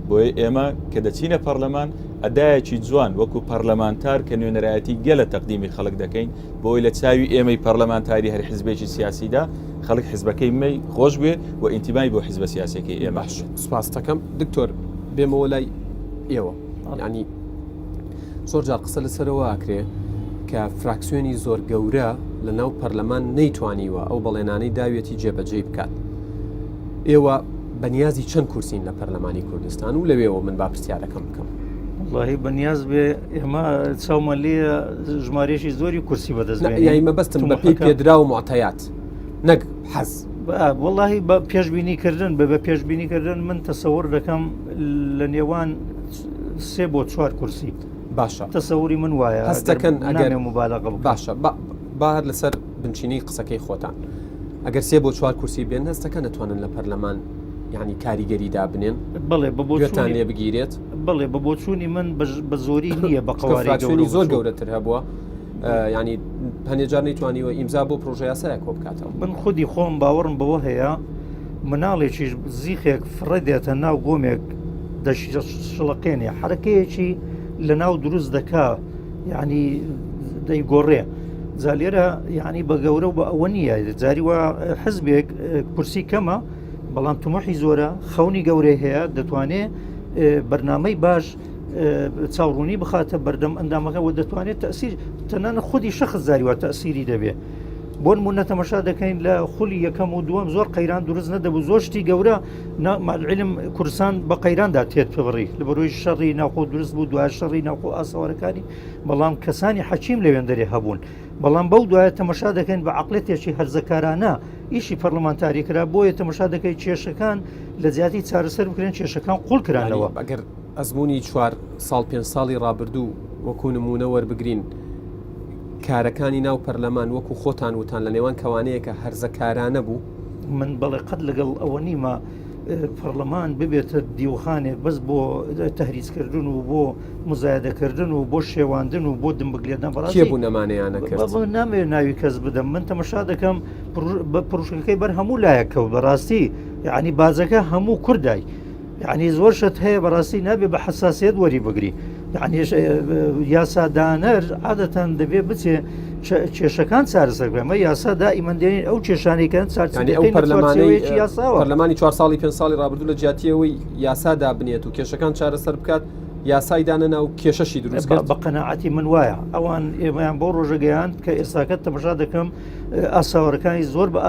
بۆیە ئێمە کە دەچینە پەرلەمان ئەدایەکی جوان وەکو پەرلەمانتار کە نوێنەرایەتی گەلە تەقدیمی خەڵک دەکەین بۆی لە چاوی ئێمەی پەرلەمانتاری هەر حزبێکی سیاسیدا خەڵک حزبەکەی مەی خۆش بێ و ئینتیمای بۆ حزبە سیاسەکەی ئێمە باش سپاس دەکەم دکتۆر بێمەوە لای ئێوە ینی زۆر جار قسە لەسەرەوە ئاکرێ کە فراکسیۆنی زۆر گەورە لە ناو پەرلەمان نەیتوانیوە ئەو بەڵێنانەی داویەتی جێبەجێی بکات ئێوە بەنیازی چەند کورسین لە پەرلەمانی کوردستان و لەوێەوە من با پرسیارەکەم بکەم. وەڵاهی بەنیاز بێ ئێمە چاومان لێیە ژمارەیەکی زۆری کورسی بەدەست بێنین. یانی مەبەستم بە پێی تموحەکە پێدراو و معتەیات نەک حەز. وەڵاهی بە پێشبینی کردن بە بە پێشبینی کردن من تەسەور دەکەم لە نێوان سێ بۆ چوار کورسی باشە تەسەوری من وایە هەستەکەن ئەگەر نامەوێ موبالەغە بکەم. باشە با با هەر لەسەر بنچینەی قسەکەی خۆتان ئەگەر سێ بۆ چوار کورسی بێن هەستەکەن ئەتوانن لە پەرلەمان یعنی کاریگەری دابنێن بەڵێ بە گوێتان لێ بگیرێت؟ بەڵێ بە بۆچوونی من بە زۆری نییە بە قەوارەی فراکسیۆنی زۆر گەورەتر هەبووە ینی هەنێ جار نەیتوانیوە ئیمزا بۆ پرۆژە یاسایە کۆ بکاتەوە. من خودی خۆم باوەڕم بەوە هەیە مناڵێکیش زیخێک فڕێ دێتە ناو گۆمێک دەشڵەقێنێ حرەکەیەکی لە ناو دروست دەکا یعنی دەیگۆڕێ جا لێرە یعنی بە گەورە و بە ئەوە نییە جاری وە حزبێک کورسی کەمە بەڵام تموحی زۆرە، خەونی گەورەی هەیە، دەتوانێ بەرنامەی باش چاوڕوونی بخاتە بەردەم ئەندامەکە و دەتوانێت تەسیر تەنانە خودی شخص زاری وا تەسیری دەبێ. بۆ نمونە تەمەشا دەکەین لە خولی یەکەم و دووەم زۆر قەیران دروست نەدەبوو زۆر شتی گەورە علم کوردستان بە قەیراندا تێت پبڕی لە بەرۆی شەڕی ناوخۆ دروست بوو دوای شەڕی ناوخۆ ئاسەوارەکانی بەڵام کەسانی حەکیم لەوێندەرێ هەبوون بەڵام بەو دوایە تەمەشا دەکەین بە عقلێتێکی هەرزەکارانە ئیشی پەرلەمانتاری کرا بۆیە تەمەشا دەکەی کێشەکان لە جیاتی چارەسەر بکرێن کێشەکان قوڵ کرانەوە. ئەگەر ئەزموونی چوار ساڵ پێنج ساڵی ڕابردوو وەکو نموونە وەربگرین کارەکانی ناو پەرلەمان وەکو خۆتان وتان لە نێوان کەوانەیەکە هەرزەکارانە بوو؟ من بەڵێ قەت لەگەڵ ئەوە نیمە پەرلەمان ببێتە دیوخانێک بەس بۆ تەهریسکردن و بۆ مزایدەکردن و بۆ شێواندن و بۆ دمبک لێدان بەڕاستی کێ بوون ئەمانەیانە کرد؟ نامەوێت ناوی کەس بدەم من تەمەشا دەکەم بە پڕوشکەکەی بەر هەموو لایەک کەوت بەڕاستی یعنی باجەکە هەموو کوردای یعنی زۆر شت هەیە بەڕاستی نابێ بە حساسیت وەری بگری یعنی یاسادانەر عادەتەن دەبێ بچێ کێشەکان چارەسەر بکەن یاسا دائیمەن دێنین ئەو کێشانەی کەن چارەسەر ئەو پەرلەمانەی یاساوە پەرلەمانی چوار ساڵی پێنج ساڵی ڕابردوو لە جیاتیەوەی یاسا دابنێت و کێشەکان چارەسەر بکات یاسای دانەنا و کێشەشی دروست کرد. بە قەناعەتی من وایە ئەوان ئێمەیان بەو ڕۆژە گەیاند کە ئێستاکە تەمەشا دەکەم ئاسەوارەکانی زۆر بە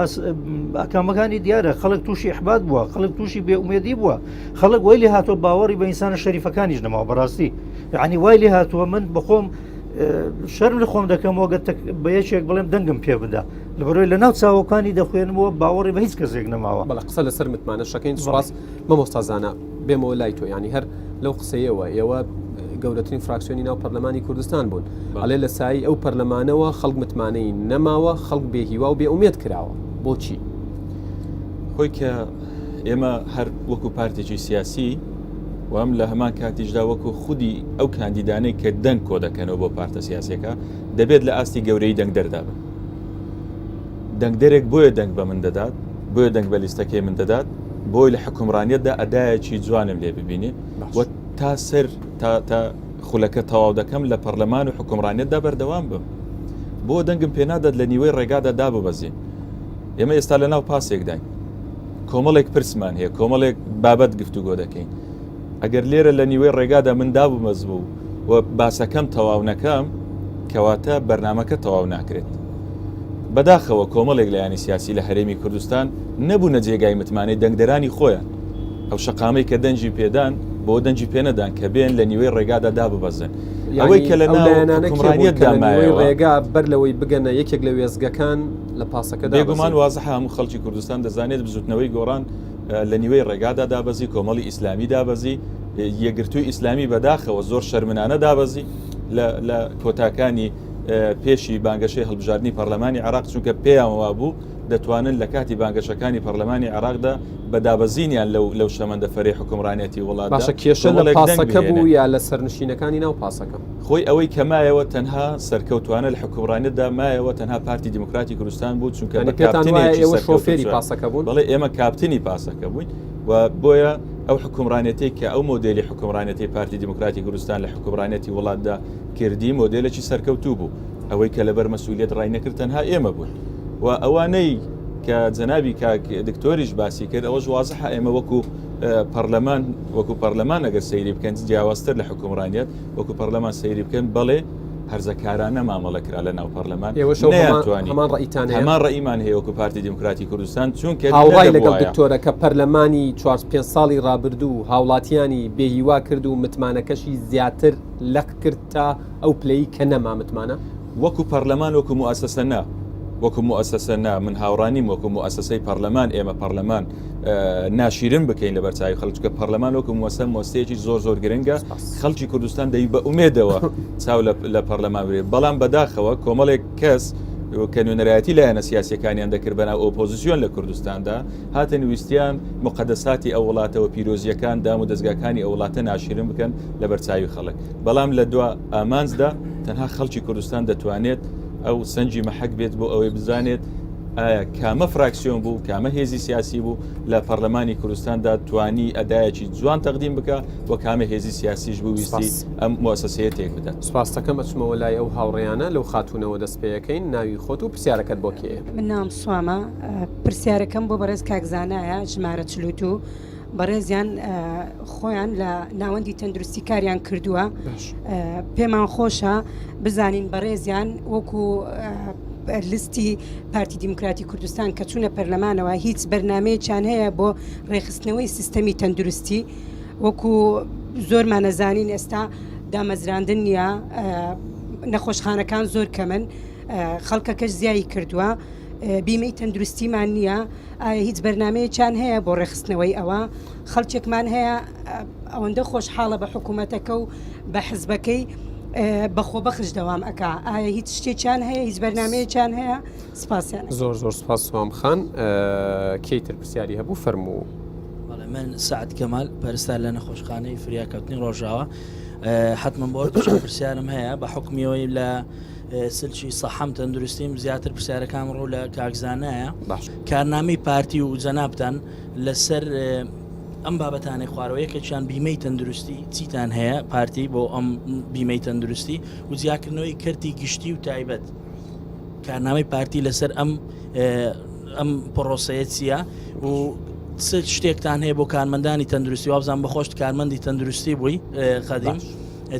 ئاکامەکانی دیارە خەڵک تووشی ئیحبات بووە خەڵک تووشی بێئومێدی بووە خەڵک وای لێ هاتووە باوەڕی بە ئینسانە شەریفەکانیش نەماوە بەڕاستی یعنی وای لێ هاتووە من بەخۆم شەرم لە خۆم دەکەم وەگەر بە یەکێک بڵێم دەنگم پێ بدە لەبەرەوەی لە ناو چاوەکانی دەخوێنمەوە باوەڕی بە هیچ کەسێک نەماوە. بەڵێ قسە لەسەر متمانە شەکەین سوپاس مامۆستا زانا بێمەوە لای تۆ یانی هەر لەو قسەیەوە ئێوە گەورەترین فراکسیۆنی ناو پەرلەمانی کوردستان بوون ئەڵێ لە سایی ئەو پەرلەمانەوە خەڵک متمانەی نەماوە خەڵک بێهیوا و بێئومێد کراوە بۆچی؟ خۆی کە ئێمە هەر وەکو پارتێکی سیاسی وام لە هەمان کاتیشدا وەکو خودی ئەو کاندیدانەی کە دەنگ کۆ دەکەنەوە بۆ پارتە سیاسەکە دەبێت لە ئاستی گەورەی دەنگدەردا بن دەنگدەرێک بۆیە دەنگ بە من دەدات بۆیە دەنگ بە لیستەکەی من دەدات بۆی لە حکومڕانیەتدا ئەدایەکی جوانم لێ ببینێ و تا سەر تا تا خولەکە تەواو دەکەم لە پەرلەمان و حکومڕانیەتدا بەردەوام بم بۆ دەنگم پێنادات لە نیوەی ڕێگادا داببەزین ئێمە ئێستا لە ناو پاسێکداین کۆمەڵێک پرسمان هەیە کۆمەڵێک بابەت گفتوگۆ دەکەین ئەگەر لێرە لە نیوەی ڕێگادا من دابمەزم و باسەکەم تەواو نەکەم کەواتە بەرنمەکە تەواو ناکرێت بەداخەوە کۆمەڵێک لایەنی سیاسی لە هەرێمی کوردستان نەبوونە جێگای متمانەی دەنگدەرانی خۆیان. ئەو شەقامەی کە دەنگی پێدان، بۆ دەنگی پێنەدان کە بێن لە نیوەی ڕێگادا داببەزن. ئەوەی کە لە ئەو ناو لایەنانە کێ بوون کە حوکمڕانیەتدا لە نیوەی مایەوە، ڕێگا بەر لەوەی بگەنە یەکێک لە وێستگەکان لە پاسەکە بێگومان دابەزین؟ وازحە هەموو خەڵکی کوردستان دەزانێت بزوتنەوەی گۆڕان لە نیوەی ڕێگادا دابەزی، کۆمەڵی ئیسلامی دابەزی، یەکگرتووی ئیسلامی بەداخەوە زۆر شەرمنانە دابەزی لە لە کۆتاکانی پێشی بانگەشەی هەڵبژاردنی پەرلەمانی عێراق، چونکە پێیان وابوو دەتوانن لە کاتی بانگەشەکانی پەرلەمانی عێراقدا بە دابەزینیان لەو لەو شەمەندەفەرەی حوکمڕانیەتی وڵاتدا باشە کێشە لە کۆمەڵێک دەنگ پاسەکە بوو بهێنن. یا لە سەرنشینەکانی ناو پاسەکە؟ خۆی ئەوەی کە مایەوە تەنها سەرکەوتوانە لە حوکمڕانیەتدا مایەوە تەنها پارتی دیموکراتی کوردستان بوو، چونکە یانی بە پێتان وایە کاپتنێکی ئێوە سەرکەوتوو شۆفێری چوار پاسەکە بوون؟ بەڵێ ئێمە کاپتنی پاسەکە بووین و بۆیە ئەو حوکمڕانیەتەی کە ئەو مۆدێلی حوکمڕانیەتەی پارتی دیموکراتی کوردستان لە حوکمڕانیەتی وڵاتدا کردی مۆدێلێکی سەرکەوتوو بوو ئەوەی کە لەبەر مەسئولیەت ڕای نەکرد تەنها ئێمە بووین و ئەوانەی کە جەنابی کاک دکتۆریش باسی کرد ئەوەش وازحە ئێمە وەکو پەرلەمان وەکو پەرلەمان ئەگەر سەیری بکەن جیاوازتر لە حکومڕانیت وەکو پەرلەمان سەیری بکەن بەڵێ. هەرزەکارانە مامەڵە کرا لە ناو پەرلەمان. ئێوەش ئەو نەیانتوانی. هەمان ڕەئیتان هەیە؟ هەمان ڕەئیمان هەیە وەکو پارتی دیموکراتی کوردستان، چونکە هاوڕای لەگەڵ نەدەبوایە. دکتۆرە کە پەرلەمانی چوار پێنج ساڵی ڕابردوو هاوڵاتیانی بێهیوا کرد و متمانەکەشی زیاتر لەق کرد تا ئەو پلەی کە نەما متمانە؟ وەکو پەرلەمان وەکو موئەسەسە نا. وەکو موئەسەسە نا، من هاوڕا نیم وەکو موئەسەسەی پەرلەمان ئێمە پەرلەمان ناشیرن بکەین لەبەر چاوی خەڵک چونکە پەرلەمان وەکو موئەسەسە موئەسەسەیەکی زۆر زۆر گرنگە خەڵکی کوردستان دەی بە ئومێدەوە چاو لە پەرلەمان برێ بەڵام بەداخەوە کۆمەڵێک کەس کە نوێنەرایەتی لایەنە سیاسیەکانیان دەکرد بەناو ئۆپۆزیسیۆن لە کوردستاندا هاتن ویستیان مقدساتی ئەو وڵاتەوە پیرۆزیەکان دام و دەستگاکانی ئەو وڵاتە ناشیرن بکەن لەبەر چاوی خەڵک بەڵام لە دوا ئامانجدا تەنها خەڵکی کوردستان دەتوانێت ئەو سەنگی مەحەک بێت بۆ ئەوەی بزانێت ئایا کامە فراکسیۆن بوو کامە هێزی سیاسی بوو لە پەرلەمانی کوردستاندا توانی ئەدایەکی جوان تەقدیم بکە و کامە هێزی سیاسیش بوو ویستی ئەم موسسەیە تێک بدات. سپاستەکەم ئەچمەوە لای ئەو هاوڕێیانە لەو خاتوونەوە دەست پێیەکەین ناوی خۆت و پرسیارەکەت بۆ کێیە؟ من ناوم سوامە پرسیارەکەم بۆ بەڕێز کاک زانایە ژمارە 42 بەڕێزیان خۆیان لە ناوەندی تەندروستی کاریان کردووە پێمان خۆشە بزانین بەڕێزیان وەکو لیستی پارتی دیموکراتی کوردستان کە چوونە پەرلەمانەوە هیچ بەرنمەیەکیان هەیە بۆ ڕێخستنەوەی سیستەمی تەندروستی وەکو زۆرمانەزانین ئێستا دامەزراندن نییە نەخۆشخانەکان زۆر کەمن خەڵکەکەش زیایی کردووە بیمەی تەندروستیمان نییە ئایا هیچ بەرنمەیەکیان هەیە بۆ ڕێخستنەوەی ئەوە خەڵکێکمان هەیە ئەوەندە خۆشحاڵە بە حکوومەتەکە و بە حزبەکەی بە خۆبەخش دەوام ئەکا ئایا هیچ شتێکیان هەیە هیچ بەرنمەیەکیان هەیە سپاسیان زۆر زۆر سپاس سوام خان کێی تر پرسیاری هەبوو فەرموو. بەڵێ من سەعد کەمال پەرستار لە نەخۆشخانەی فریاکەوتنی ڕۆژاوا حتمما بۆ پرسیارم هەیە بە حکمیەوەی لە سلکی سەحەم تەندروستیم زیاتر پرسیارەکان ڕوو لە کاکزانایە کارنامەی پارتی و جەنابتان لەسەر ئەم بابەتانەی خوارەوە یەکێکیان بیمەی تەندروستی چیتان هەیە پارتی بۆ ئەم بیمەی تەندروستی و جیاکردنەوەی کەرتی گشتی و تایبەت کارنامەی پارتی لەسەر ئەم ئەم پرۆسەیە چییە و چ شتێکتان هەیە بۆ کارمەندانی تەندروستی وابزان بەخۆشت کارمەندی تەندروستی بووی قەدیم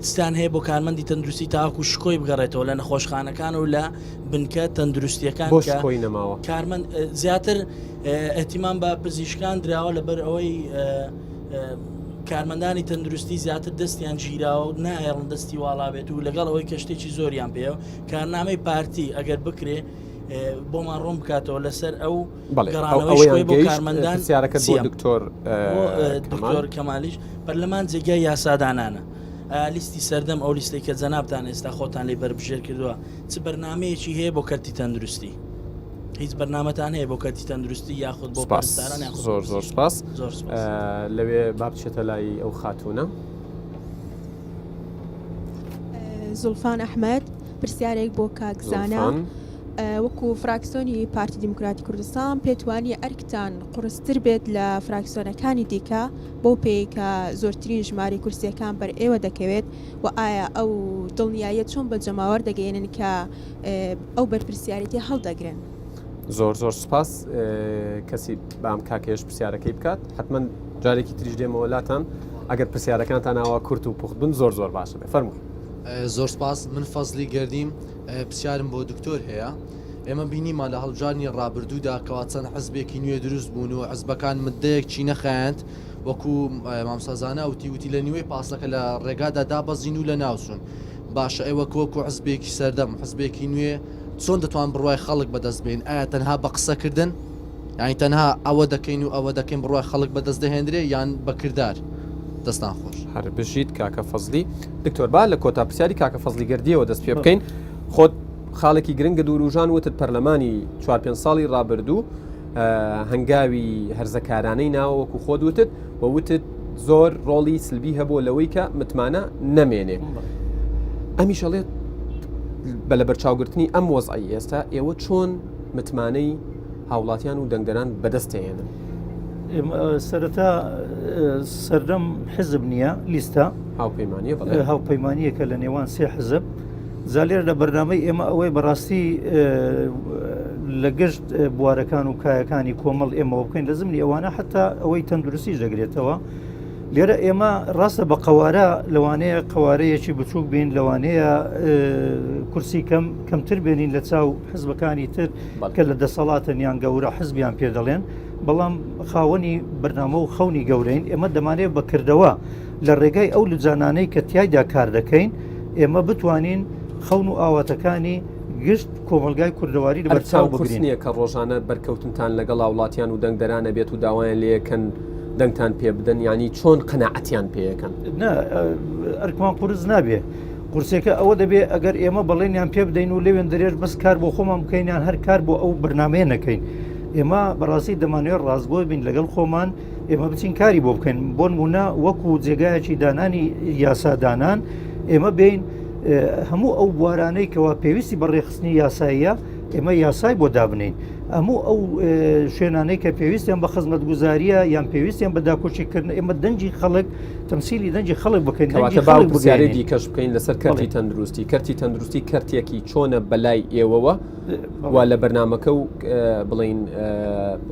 چتان هەیە بۆ کارمەندی تەندروستی تاوەکو شکۆی بگەڕێتەوە لە نەخۆشخانەکان و لە بنکە تەندروستیەکان بۆ شکۆی نەماوە کارمەند زیاتر ئیهتیمام بە پزیشکان دراوە لەبەر ئەوەی کارمەندانی تەندروستی زیاتر دەستیان گیراوە و نایەڵن دەستی واڵا بێت و لەگەڵ ئەوەی کە شتێکی زۆریان پێوە کارنامەی پارتی ئەگەر بکرێ بۆمان ڕوون بکاتەوە لەسەر ئەو گەڕانەوەی بۆ کارمەندان پرسیارەکەت بۆ دکتۆر دکتۆر کەمالیش پەرلەمان جێگای یاسادانانە لیستی سەردەم ئەو لیستێک کە جەنابتان ئێستا خۆتان لی بەربژێر کردووە چ بەرنمەیەکی هەیە بۆ کەرتی تەندروستی هیچ بەرنامەتان هەیە بۆ کەرتی تەندروستی یاخود بۆ پەرستاران یاخود زۆر زۆر سپاس زۆر سپاس لەوێ با بچێتە لای ئەو خاتوونە. زوڵفان ئەحمەد پرسیارێک بۆ کاک زانا وەکو فراکسۆنی پارتی دیموکراتی کوردستان پێتوانیە ئەرکتان قورستر بێت لە فراکسۆنەکانی دیکە بەو پێی کە زۆرترین ژمارەی کورسیەکان بەر ئێوە دەکەوێت و ئایا ئەو دڵنیاییە چۆن بە جەماوەر دەگەیەنن کە ئەو بەرپرسیارێتیە هەڵدەگرن؟ زۆر زۆر سوپاس کەسی بام کاکەیش پرسیارەکەی بکات حتمما جارێکی تریش دێمەوە لاتان ئەگەر پرسیارەکانتان ئاوا کورت و پوخت بن زۆر زۆر باشە بێ فەرموو. زۆر سپاس من فەزلی گەردیم پرسیارم بۆ دکتۆر هەیە ئێمە بینیمان لە هەڵبژاردنی ڕابردوودا کەوا چەند حزبێکی نوێ دروست بوون و حزبەکان مدەیەک چی نەخایاند وەکو مامۆستا زانا وتی وتی لە نیوەی پاسەکە لە ڕێگادا دابەزین و لە ناوچوون باشە ئێوە وەکو حزبێکی سەردەم حزبێکی نوێ چۆن دەتوان بڕوای خەڵک بەدەست بێن ئایا تەنها بە قسەکردن یانی تەنها ئەوە دەکەین و ئەوە دەکەین بڕوای خەڵک بەدەست دەهێندرێ یان بە کردار؟ دەستان خۆش. هەر بژیت کاکە فەزلی. دکتۆر با لە کۆتا پرسیاری کاکە فەزلی گەردیەوە دەست پێ بکەین. خۆت خاڵێکی گرنگت وروژان وتت پەرلەمانی چوار پێنج ساڵی ڕابردوو هەنگاوی هەرزەکارانەی ناوە وەکو خۆت وتت و وتت زۆر ڕۆڵی سلبی هەبووە لەوەی کە متمانە نەمێنێ. ئەمیش ئەڵێت بە لەبەرچاوگرتنی ئەم وەزعی ئێستا ئێوە چۆن متمانەی هاوڵاتیان و دەنگدەران بەدەست دەهێنن؟ سەرەتا سەردەم حزب نییە لیستە هاوپەیمانیە هاوپەیمانیەکە لە نێوان سێ حزب جا لێرە لە بەرنامەی ئێمە ئەوەی بەڕاستی لە گشت بوارەکان و کایەکانی کۆمەڵ ئێمەوە بکەین لە زمنی ئەوانە حتا ئەوەی تەندروستیش دەگرێتەوە. لێرە ئێمە ڕاستە بە قەوارە لەوانەیە قەوارەیەکی بچووک بین لەوانەیە کورسی کەم کەمتر بێنین لە چاو حزبەکانی تر کە لە دەسەڵاتن یان گەورە حزبیان پێ دەڵێن بەڵام خاوەنی بەرنامە و خەونی گەورەین ئێمە دەمانێت بەکردەوە لە ڕێگای ئەو لجانانەی کە تیایدا کار دەکەین ئێمە بتوانین خەون و ئاواتەکانی گشت کۆمەڵگای کوردەواری لەبەر چاو بگرین. نییە کە ڕۆژانە بەرکەوتنتان لەگەڵ هاوڵاتیان و دەنگدەران ئەبێت و داوایان لێکەن دەنگتان پێ بدەن یانی چۆن قەناعەتیان پێیەکەن؟ نا ئەرکمان قورس نابێ قورسەکە ئەوە دەبێ ئەگەر ئێمە بەڵێنیان پێ بدەین و لەوێن درێژ بەس کار بۆ خۆمان بکەین یان هەر کار بۆ ئەو بەرنمەیە نەکەین ئێمە بەڕاستی دەمانەوێت ڕاستگۆ بین لەگەڵ خۆمان ئێمە بچین کاری بۆ بکەین بۆ نمونە وەکو جێگایەکی دانانی یاسادانان ئێمە بین هەموو ئەو بوارانەی کەوا پێویستی بە ڕێکخستنی یاساییە ئێمە یاسای بۆ دابنین هەموو ئەو شوێنانەی کە پێویستیان بە خزمەتگوزاریە یان پێویستیان بە داکۆکیکردن ئێمە دەنگی خەڵک تەمسیلی دەنگی خەڵک بکەین کەواتە با پرسیاری دیکەش بکەین لەسەر کەرتی تەندروستی کەرتی تەندروستی کەرتێکی چۆنە بەلای ئێوەوە و لە بەرنامەکە و بڵین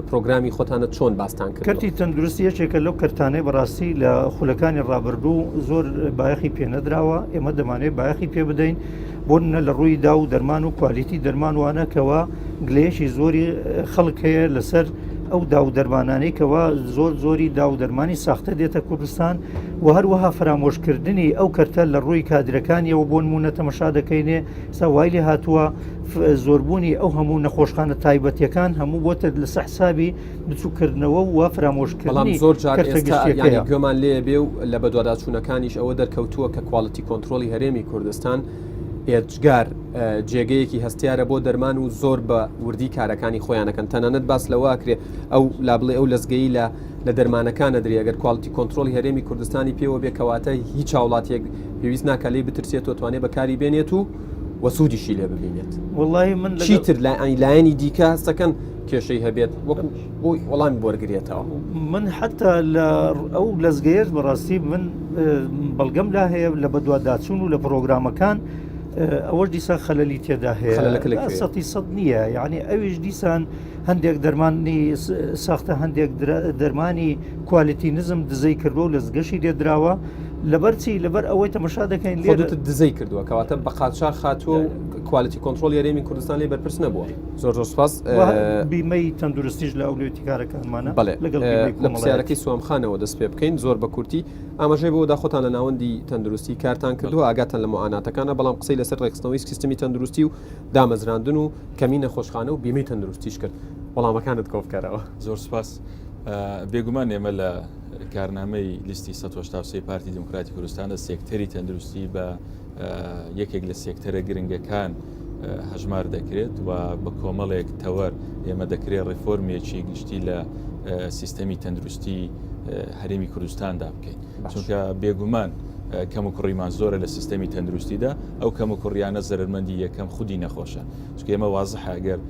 پرۆگرامی خۆتانە چۆن باستان کرد کەرتی تەندروستی یەکێکە لەو کەرتانەی بەڕاستی لە خولەکانی ڕابردوو زۆر بایەخی پێنەدراوە ئێمە دەمانێت بایەخی پێ بدەین بۆ نە لە ڕووی دا و دەرمان و کوالیتی دەرمان وانە کەوا گلەیەکی زۆری خەڵک هەیە لەسەر ئەو دا و دەرمانانەی کەوا زۆر زۆری دا و دەرمانی ساختە دێتە کوردستان و هەروەها فەرامۆشکردنی ئەو کەرتە لە ڕووی کادرەکانیەوە بۆ نمونە تەمەشا دەکەینێ سا وای لێ هاتووە زۆربوونی ئەو هەموو نەخۆشخانە تایبەتیەکان هەموو بۆتە لەسەر حسابی بچووکردنەوە و فرامۆشکردنی زۆر جار ئێستا گوێمان لێ بێ و لە بەدواداچوونەکانیش ئەوە دەرکەوتووە کە quality control ی هەرێمی کوردستان ئێجگار جێگەیەکی هەستیارە بۆ دەرمان و زۆر بە وردی کارەکانی خۆیانەکەن تەنانەت باس لەوە کرێ ئەو لا بڵێ ئەو لەزگەی لە لە دەرمانەکان نەدرێ ئەگەر quality control ی هەرێمی کوردستانی پێوە بێ کەواتە هیچ هاوڵاتیەک پێویست ناکە لێی بترسێت و توانێ بەکاری بێنێت و وەسوودیشی لێ ببینێت وڵی من چیتر لایەنی دیکە هەستەکەن کێشەی هەبێت وەکو بۆی وەڵامی بۆرگرێتەوە. من حتا لە ئەو لەزگەیەش بەڕاستی من بەڵگەم لا هەیە لە بەدواداچوون و لە پرۆگرامەکان ئەوەش دیسان خەلەلی تێدا هەیە سەتی سەد نییە یعنی ئەویش دیسان هەندێک دەرمانی ساختە هەندێک دەرمانی کوالیتی نزم دزەی کردووە و لەزگەشی لێدراوە لەبەر چی لەبەر ئەوەی تەمەشا دەکەین لێ دزەی کردووە کەواتە بە قاچاخ خاتووە و quality control هەرێمی کوردستان لێ بەرپرس نەبووە. زۆر زۆر سپاس. بیمەی تەندروستیش لە ئەولەویەتی کارەکانمانە بەڵێ لەگەڵ لە پرسیارەکەی سوام خانەوە دەست پێ بکەین زۆر بە کورتی ئاماژەی بەوەدا خۆتان لە ناوەندی تەندروستی کارتان کردووە ئاگاتان لە موعاناتەکانە بەڵام قسەی لەسەر ڕێکخستنەوەی سیستمی تەندروستی و دامەزراندن و کەمی نەخۆشخانە و بیمەی تەندروستیش کرد وەڵامەکانت کۆ بکەرەوە. زۆر سپاس. بێگومان ئێمە لە کارنامەی لیستی 183 پارتی دیموکراتی کوردستاندا سێکتەری تەندروستی بە یەکێک لە سێکتەرە گرنگەکان هەژمار دەکرێت و بە کۆمەڵێک تەوەر ئێمە دەکرێت ڕێفۆرمێکی گشتی لە سیستەمی تەندروستی هەرێمی کوردستاندا بکەین چونکە بێگومان کەم و کوڕیمان زۆرە لە سیستەمی تەندروستیدا ئەو کەم و کوڕیانە زەرمەندی یەکەم خودی نەخۆشە چونکە ئێمە وازحە ئەگەر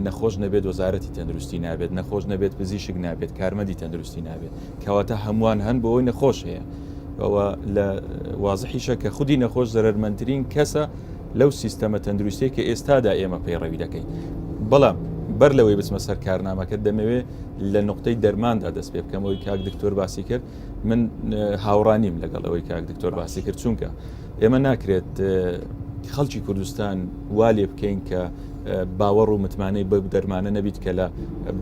نەخۆش نەبێت وەزارەتی تەندروستی نابێت نەخۆش نەبێت پزیشک نابێت کارمەندی تەندروستی نابێت کەواتە هەمووان هەن بۆ ئەوەی نەخۆش هەیە ئەوە لە وازحیشە کە خودی نەخۆش زەرەرمەندترین کەسە لەو سیستەمە تەندروستیە کە ئێستادا ئێمە پەیڕەوی دەکەین بەڵام بەر لەوەی بچمە سەر کارنامەکە دەمەوێت لە نقطەی دەرماندا دەست پێ بکەمەوەی کاک دکتۆر باسی کرد من هاوڕانیم لەگەڵ ئەوەی کاک دکتۆر باسی کرد چونکە ئێمە ناکرێت خەڵکی کوردستان وا لێ بکەین کە باوەڕ و متمانەی بە دەرمانە نەبیت کە لە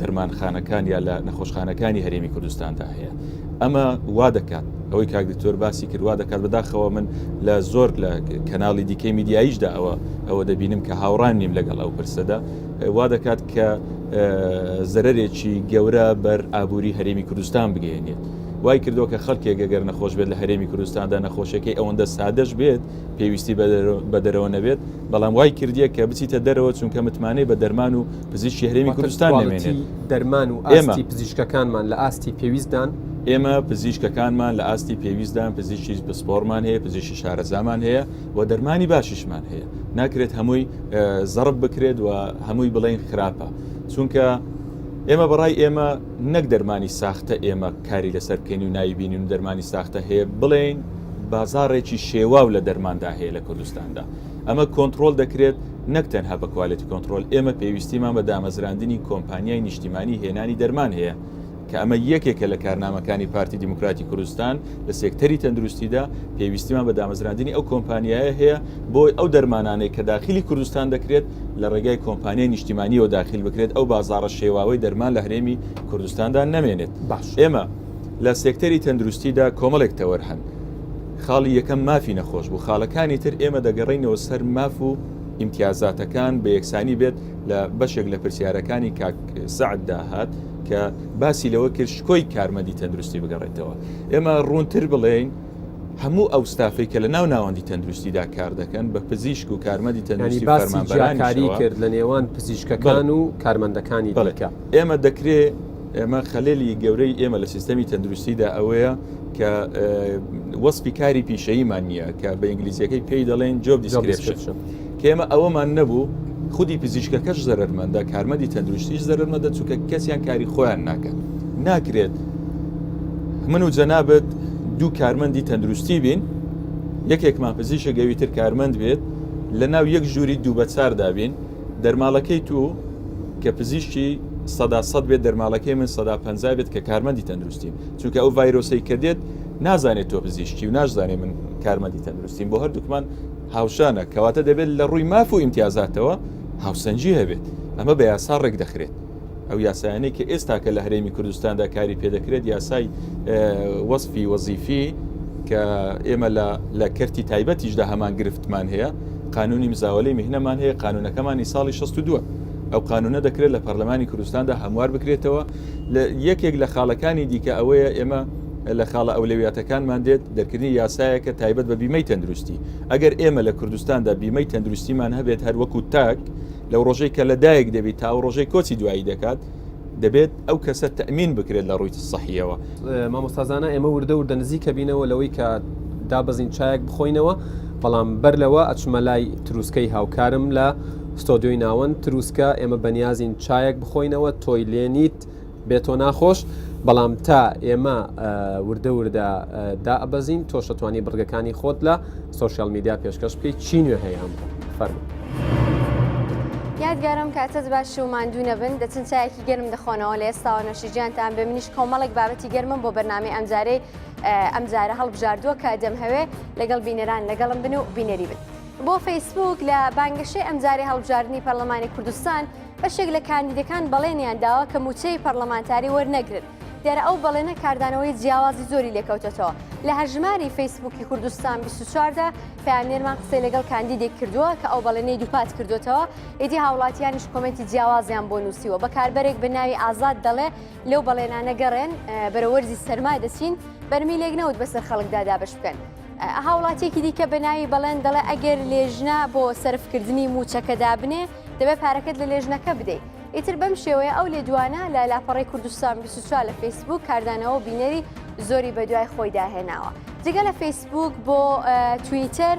دەرمانخانەکان یا لە نەخۆشخانەکانی هەرێمی کوردستاندا هەیە ئەمە وا دەکات ئەوەی کاک دکتۆر باسی کرد وا دەکات بەداخەوە من لە زۆر لە کەناڵی دیکەی میدیاییشدا ئەوە ئەوە دەبینم کە هاوڕان نیم لەگەڵ ئەو پرسەدا وا دەکات کە زەرەرێکی گەورە بەر ئابووری هەرێمی کوردستان بگەێنێت وای کردووە کە خەڵکێک گەگەر نەخۆش بێت لە هەرێمی کوردستاندا نەخۆشیەکەی ئەوەندە سادەش بێت پێویستی بە دەرەوە نەبێت بەڵام وای کردیە کە بچیتە دەرەوە چونکە متمانەی بە دەرمان و پزیشکی هەرێمی کوردستان نەمێنێت دەرمان و ئێمە پزیشکەکانمان لە ئاستی پێویستدان ئێمە پزیشکەکانمان لە ئاستی پێویستدان پزیشکی پسپۆرمان هەیە پزیشکی شارەزامان هەیە و دەرمانی باشیشمان هەیە ناکرێت هەمووی زەڕب بکرێت و هەمووی بڵێن خراپە چونکە ئێمە بەڕای ئێمە نەک دەرمانی ساختە ئێمە کاری لەسەر بکەین و نایبینین و دەرمانی ساختە هەیە بڵێین بازاڕێکی شێواو لە دەرماندا هەیە لە کوردستاندا ئەمە کۆنترۆل دەکرێت نەک تەنها بە quality control ئێمە پێویستیمان بە دامەزراندنی کۆمپانیای نیشتیمانی هێنانی دەرمان هەیە. کە ئەمە یەکێکە لە کارنامەکانی پارتی دیموکراتی کوردستان لە سێکتەری تەندروستیدا، پێویستیمان بە دامەزراندنی ئەو کۆمپانیایە هەیە بۆی ئەو دەرمانانەی کە داخلی کوردستان دەکرێت لە ڕێگای کۆمپانیای نیشتیمانیەوە داخل بکرێت، ئەو بازاڕە شێواوەی دەرمان لە هەرێمی کوردستاندا نەمێنێت. باش. ئێمە لە سێکتەری تەندروستیدا کۆمەڵێک تەوەر هەن. خاڵی یەکەم مافی نەخۆش بوو، خاڵەکانی تر ئێمە دەگەڕێینەوە سەر ماف و ئیمتیازاتەکان بە یەکسانی بێت لە بەشێک لە پرسیارەکانی کاک سەعددا هات کە باسی لەوە کرد شکۆی کارمەندی تەندروستی بگەڕێتەوە. ئێمە ڕوونتر بڵێین هەموو ئەو ستافەی کە لە ناو ناوەندی تەندروستیدا کار دەکەن بە پزیشک و کارمەندی تەندروستی و فەرمانبەرانیشەوە کرد لە نێوان پزیشکەکان و کارمەندەکانی دیکە. ئێمە دەکرێ ئێمە خەلێلی گەورەی ئێمە لە سیستەمی تەندروستیدا ئەوەیە کە وەسفی کاری پیشەییمان نییە کە بە ئینگلیزیەکەی پێی دەڵێن job description کە ئێمە ئەوەمان نەبوو خودی پزیشکەکەش زەرەرمەندە کارمەندی تەندروستیش زەرەرمەندە چونکە کەسیان کاری خۆیان ناکەن ناکرێت من و جەنابت دوو کارمەندی تەندروستی بین یەکێکمان پزیشک ئەوی تر کارمەند بێت لە ناو یەک ژووری دوو بە چاردا بین دەرماڵەکەی تو کە پزیشکی سەدا سەد بێت دەرماڵەکەی من سەدا پەنجا بێت کە کارمەندی تەندروستیم چونکە ئەو ڤایرۆسەی کە دێت نازانێت تۆ پزیشکی و ناشزانێت من کارمەندی تەندروستیم بۆ هەردووکمان هاوشانە کەواتە دەبێت لە ڕووی ماف و ئیمتیازاتەوە هاوسەنگی هەبێت ئەمە بە یاسا ڕێک دەخرێت ئەو یاسایانەی کە ئێستاکە لە هەرێمی کوردستاندا کاری پێدەکرێت یاسای وەسفی وەزیفی کە ئێمە لە کەرتی تایبەتیشدا هەمان گرفتمان هەیە قانونی مزاوەلەی میهنەمان هەیە قانونەکەمانی ساڵی 62 ئەو قانونە دەکرێت لە پەرلەمانی کوردستاندا هەموار بکرێتەوە لە یەکێک لە خاڵەکانی دیکە ئەوەیە ئێمە لە خاڵە ئەولەویاتەکانمان دێت دەرکردنی یاسایەکە تایبەت بە بیمەی تەندروستی ئەگەر ئێمە لە کوردستاندا بیمەی تەندروستیمان هەبێت هەر وەکو تاک لەو ڕۆژەی کە لە دایک دەبیت تا ئەو ڕۆژەی کۆچی دوایی دەکات دەبێت ئەو کەسە تەئمین بکرێت لە ڕووی سەحیەوە. مامۆستا زانا ئێمە وردە وردە نزیکە بینەوە لەوەی کە دابەزین چایەک بخۆینەوە بەڵام بەر لەوە ئەچمە لای تروسکەی هاوکارم لە ستۆدیۆی ناوەند تروسکە ئێمە بەنیازین چایەک بخۆینەوە تۆی لێنیت بێ تۆ ناخۆش بەڵام تا ئێمە وردە وردە دائەبەزین تۆش ئەتوانی بڕگەکانی خۆت لە سۆشیال میدیا پێشکەش بکەیت چی نوێ هەیە ئەمڕۆ فەرموو. یادگارم کاتت باش و ماندوو نەبن دەچن چایەکی گەرم دەخۆنەوە لە ئێستاوە نۆشیجانتان بێ منیش کۆمەڵێک بابەتی گەرمم بۆ بەرنامەی ئەمجارەی ئەمجارە هەڵبژاردووە کە دەمهەوێ لەگەڵ بینەران لەگەڵم بن و بینەری بن. بۆ فەیسبوک لە بانگەشەی ئەمجارەی هەڵبژاردنی پەرلەمانی کوردستان بەشێک لە کاندیدەکان بەڵێنیان داوە کە مووچەی پەرلەمانتاری وەرنەگرن. دیارە ئەو بەڵێنە کاردانەوەی جیاوازی زۆری لێکەوتۆتەوە. لە هەژماری فەیسبووکی کوردستان 24 دا پەیامنێرمان قسەی لەگەڵ کاندیدێک کردووە کە ئەو بەڵێنەی دووپات کردووەتەوە. ئیدی هاوڵاتیانیش کۆمێنتی جیاوازیان بۆ نووسیوە. بەکاربەرێک بە ناوی ئازاد دەڵێ لەو بەڵێنانە گەڕێن بەرەو وەرزی سەرما دەچین، بەرمیلێک نەوت بەسەر خەڵکدا دابەش بکەن. هاوڵاتیەکی دیکە بە ناوی بەڵێن دەڵێ ئەگەر لێژنە بۆ سەرفکردنی مووچەکە دابنێ دەبێت پارەکەت لە لێژنەکە بدەیت. ئیتر بەم شێوەیە ئەو لێدوانە لە لاپەڕەی کوردستان 24 لە فەیسبوک کاردانەوە و بینەری زۆری بەدوای خۆیدا هێناوە. جگە لە فەیسبوک بۆ تویتەر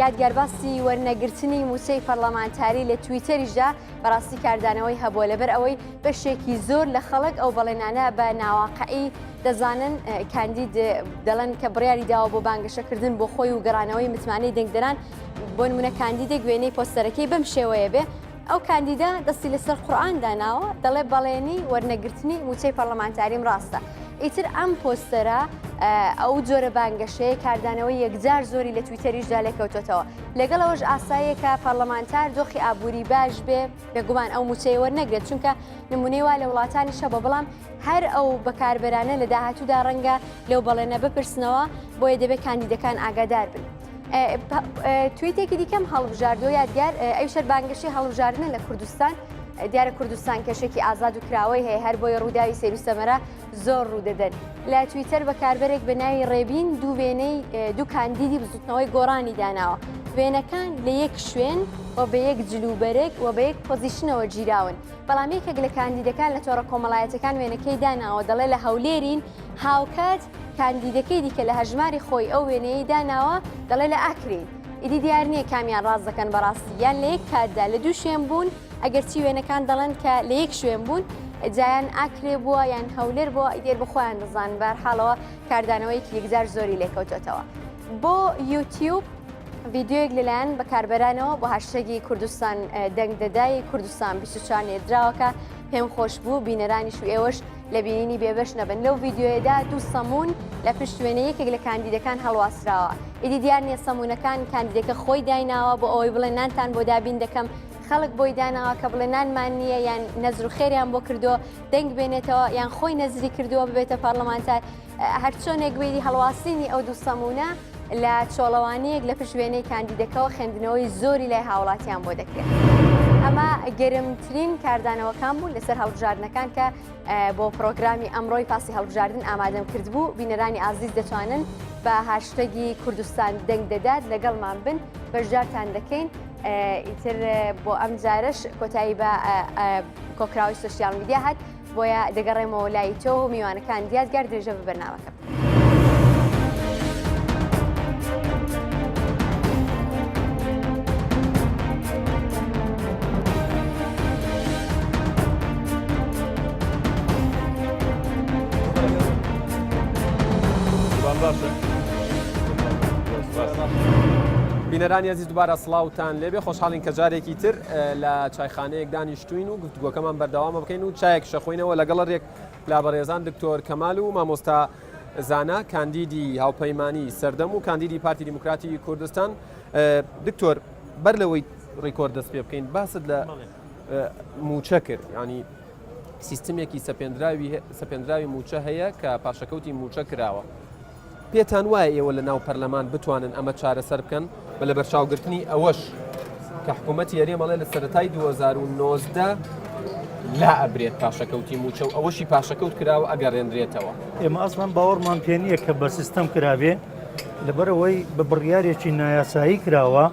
یادگار باسی وەرنەگرتنی مووچەی پەرلەمانتاری لە تویتەریشدا بەڕاستی کاردانەوەی هەبووە لەبەر ئەوەی بەشێکی زۆر لە خەڵک ئەو بەڵێنانە بە ناواقعی دەزانن کاندید دەڵێن کە بڕیاری داوە بۆ بانگەشەکردن بۆ خۆی و گەڕانەوەی متمانەی دەنگدەران بۆ نمونە کاندیدێک وێنەی پۆستەرەکەی بەم شێوەیە بێ ئەو کاندیدە دەستی لەسەر قورئان داناوە دەڵێ بەڵێنی وەرنەگرتنی موچەی پەرلەمانتاریم ڕاستە ئیتر ئەم پۆستەرە ئەو جۆرە بانگەشەیە کاردانەوەی یەکجار زۆری لە تویتەریشدا لێکەوتۆتەوە لەگەڵ ئەوەش ئاساییە کە پەرلەمانتار دۆخی ئابووری باش بێ بێگومان ئەو موچەیە وەرنەگرێت چونکە نمونەی وا لە وڵاتانیش هەبووە بەڵام هەر ئەو بەکاربەرانە لە داهاتوودا ڕەنگە لەو بەڵێنە بپرسنەوە بۆیە دەبێت کاندیدەکان ئاگادار بن. تویتێکی دیکەم هەڵبژاردووە یادگار ئەویش هەر بانگەشەی هەڵبژاردنە لە کوردستان دیارە کوردستان کەشێکی ئازاد و کراوەی هەیە هەر بۆیە ڕووداوی سەیر و سەمەرە زۆر ڕوودەدەن لە تویتەر بەکاربەرێک بە ناوی ڕێبین دوو وێنەی دوو کاندیدی بزوتنەوەی گۆڕانی داناوە وێنەکان لە یەک شوێن و بە یەک جلوبەرگ و بە یەک position ەوە گیراون بەڵام یەکێک لە کاندیدەکان لە تۆڕە کۆمەڵایەتەکان وێنەکەی داناوە دەڵێ لە هەولێرین هاوکات کاندیدەکەی دیکە لە هەژماری خۆی ئەو وێنەیەی داناوە دەڵێ لە ئاکرێین ئیدی دیار نییە کامیان ڕاست دەکەن بەڕاستی یان لە یەک کاتدا لە دوو شوێن بوون ئەگەرچی وێنەکان دەڵێن کە لە یەک شوێن بوون جایان ئاکرێ بووە یان هەولێر بووە ئیدێر بە خۆیان دەزانن بەهەرحاڵەوە کاردانەوەیەکی یەکجار زۆری لێکەوتۆتەوە بۆ یوتیوب ڤیدیۆیەک لەلایەن بەکاربەرانەوە بۆ هاشتەگی کوردستان دەنگ دەدای کوردستان 24 نێردراوەکە پێم خۆش بوو بینەرانیش و ئێوەش. لە بینینی بێبەش نەبن. لەو ڤیدیۆیەدا دوو سەموون لە پشت وێنەی یەکێک لە کاندیدەکان هەڵواسراوە. ئیدی دیار نییە سەموونەکان کاندیدەکە خۆی دایناوە بۆ ئەوەی بڵێ نانتان بۆ دابین دەکەم، خەڵک بۆی داناوە کە بڵێ نانمان نییە یان نەزر و خێریان بۆ کردووە دەنگ بێنێتەوە یان خۆی نەزری کردووە ببێتە پەرلەمانتار. هەرچۆنێک بێ هەڵواسینی ئەو دوو سەموونە لە چۆڵەوانییەک لە پشت وێنەی کاندیدەکەوە خوێندنەوەی زۆری لای هاوڵاتیان بۆ دەکرێت. ئەمە گەرمترین کاردانەوەکان بوو لەسەر هەڵبژاردنەکان کە بۆ پرۆگرامی ئەمڕۆی پاسی هەڵبژاردن ئامادەم کردبوو بینەرانی ئازیز دەتوانن بە هاشتەگی کوردستان دەنگ دەدات لەگەڵمان بن بەشدارتان دەکەین ئیتر بۆ ئەم جارش کۆتایی بە کۆکراوی سوسیال میدیا هات بۆیە دەگەڕێمەوە لای تۆ و میوانەکان دیادگار درێژە بە بەرنامەکە بکەن. بینەرانی ئەزیز دوبارە سڵاوتان لێبێ خۆشحاڵین کە جارێکی تر لە چایخانەیەک دانیشتوین و گفتوگۆکەمان بەردەوامە بکەین و چایەک شەخۆینەوە لەگەڵ رێک لە بەڕێزان دکتۆر کەمال و مامۆستا زانا کاندیدی هاوپەیمانی سەردەم و کاندیدی پارتی دیموکراتی کوردستان دکتۆر بەر لەوەی ڕیکۆرد دەست پێ بکەین باست لە موچە کرد ینی سیستمێکی سەپێندراوی سەپێندراوی موچە هەیە کە پاشەکەوتی موچە کراوە پێتان وایە ئێوە لە ناو پەرلەمان بتوانن ئەمە چارەسەر بکەن بە لەبەرچاوگرتنی ئەوەش کە حکوومەتی هەرێم ئەڵێ لە سەرەتای 2019 لا ئەبرێت پاشەکەوتی مووچە و ئەوەشی پاشەکەوت کراوە ئەگەڕێنرێتەوە. ئێمە ئەسڵەن باوەڕمان پێ نییە کە بە سیستەم کرابێ، لەبەرئەوەی بە بڕیارێکی نایاسایی کراوە،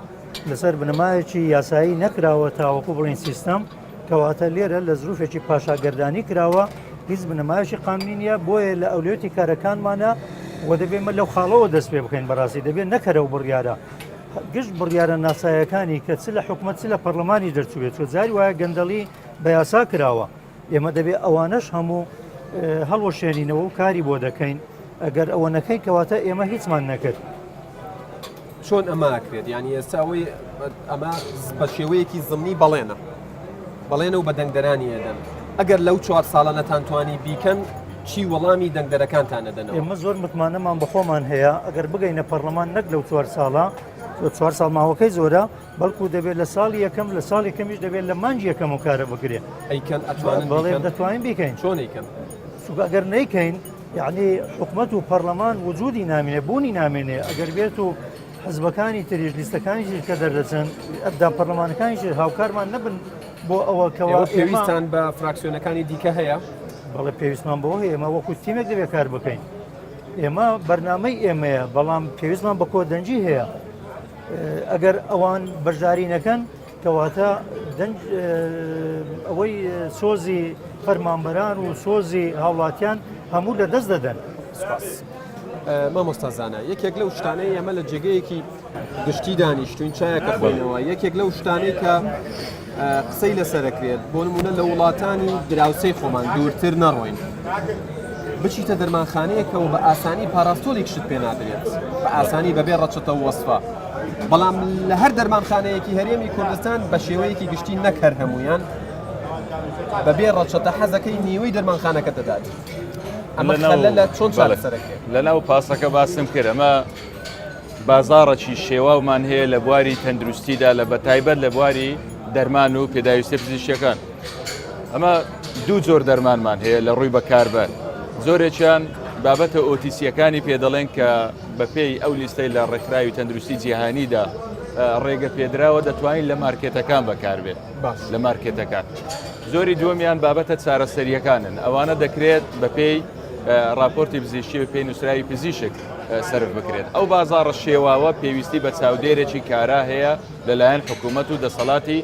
لەسەر بنەمایەکی یاسایی نەکراوە تاوەکو بڵێین سیستەم، کەواتە لێرە لە زروفێکی پاشاگەردانی کراوە، هیچ بنەمایەکی قانونی نییە، بۆیە لە ئەولەویەتی کارەکانمانە و دەبێ ئێمە لەو خاڵەوە دەست پێ بکەین، بەڕاستی دەبێ نەک هەر ئەو بڕیارە، گشت بڕیارە ناسایەکانی کە چ لە حکومەت چ لە پەرلەمانی دەرچووبێت، چۆ جاری وایە گەندەڵی بە یاسا کراوە، ئێمە دەبێ ئەوانەش هەموو هەڵوەشێنینەوە و کاری بۆ دەکەین، ئەگەر ئەوە نەکەین کەواتە ئێمە هیچمان نەکرد. چۆن ئەمە ئەکرێت یعنی ئێستا ئەوەی ئەمە بە شێوەیەکی زمنی بەڵێنە بەڵێنە و بە دەنگدەرانی ئەدەن ئەگەر لەو چوار ساڵە نەتانتوانی بیکەن چی وەڵامی دەنگدەرەکانتان نەدەنەوە؟ ئێمە زۆر متمانەمان بە خۆمان هەیە ئەگەر بگەینە پەرلەمان نەک لەو چوار ساڵە چوار ساڵ ماوەکەی زۆرە بەڵکو دەبێت لە ساڵی یەکەم لە ساڵی کەمیش دەبێت لە مانگی یەکەم و کارە بکرێت ئەیکەن ئەتوانن بەڵێ دەتوانین بیکەین چۆن ئەیکەن؟ چونکە ئەگەر نەیکەین یعنی حکومەت و پەرلەمان وجودی نامێنێ بوونی نامێنێ ئەگەر بێت و حزبەکانی تریش لیستەکانی تریش کە دەردەچن ئەدا پەرلەمانەکانی تر هاوکارمان نەبن بۆ ئەوە کەوا پێویستان بە فراکسیۆنەکانی دیکە هەیە بەڵێ پێویستمان بەوە هەیە ئێمە وەکو تیمێک دەبێت کار بکەین ئێمە بەرنامەی ئێمەیە بەڵام پێویستمان بە کۆدەنگی هەیە ئەگەر ئەوان بەشداری نەکەن کەواتە دەنگ ئەوەی سۆزی فەرمانبەران و سۆزی هاوڵاتیان هەموو لە دەست دەدەن. سپاس. مامۆستا زانا یەکێک لەو شتانەی ئێمە لە جێگەیەکی گشتی دانیشتوین چایەکە خۆینەوە یەکێک لەو شتانەی کە قسەی لەسەرەکرێت بۆ نمونە لە وڵاتانی دراوسێی خۆمان دوورتر نەڕۆین بچیتە دەرمانخانەیەکەوە بە ئاسانی پاراستۆلیک شت پێ نادرێت بە ئاسانی بەبێ ڕەچەتە و وەسفە بەڵام لە هەر دەرمانخانەیەکی هەرێمی کوردستان بە شێوەیەکی گشتی نەک هەر هەمویان بەبێ ڕەچەتە حەزەکەی نیوەی دەرمانخانەکە دەدات ئەمە لە چۆن چارەسەرەکرێت لەناو پاسەکە باسم کرد ئەمە بازاڕێکی شێواومان هەیە لە بواری تەندروستیدا لە بەتایبەت لە بواری دەرمان و پێداویستە پزیشکیەکان ئەمە دوو جۆر دەرمانمان هەیە لە ڕووی بەکاربەر زۆرێکیان بابەتە OTC یەکانی پێدەڵێن کە بەپێی ئەو لیستەی لە ڕێکخراوی تەندروستی جیهانیدا ڕێگە پێدراوە دەتوانین لە مارکێتەکان بەکاربێت لە مارکێتەکان زۆری دووەمیان بابەتە چارەسەریەکانن ئەوانە دەکرێت بەپێی راپۆرتی پزیشکی و پێی نووسراوی پزیشک سەرف بکرێت. ئەو بازاڕە شێواوە پێویستی بە چاودێرێکی کارا هەیە لەلایەن حکوومەت و دەسەڵاتی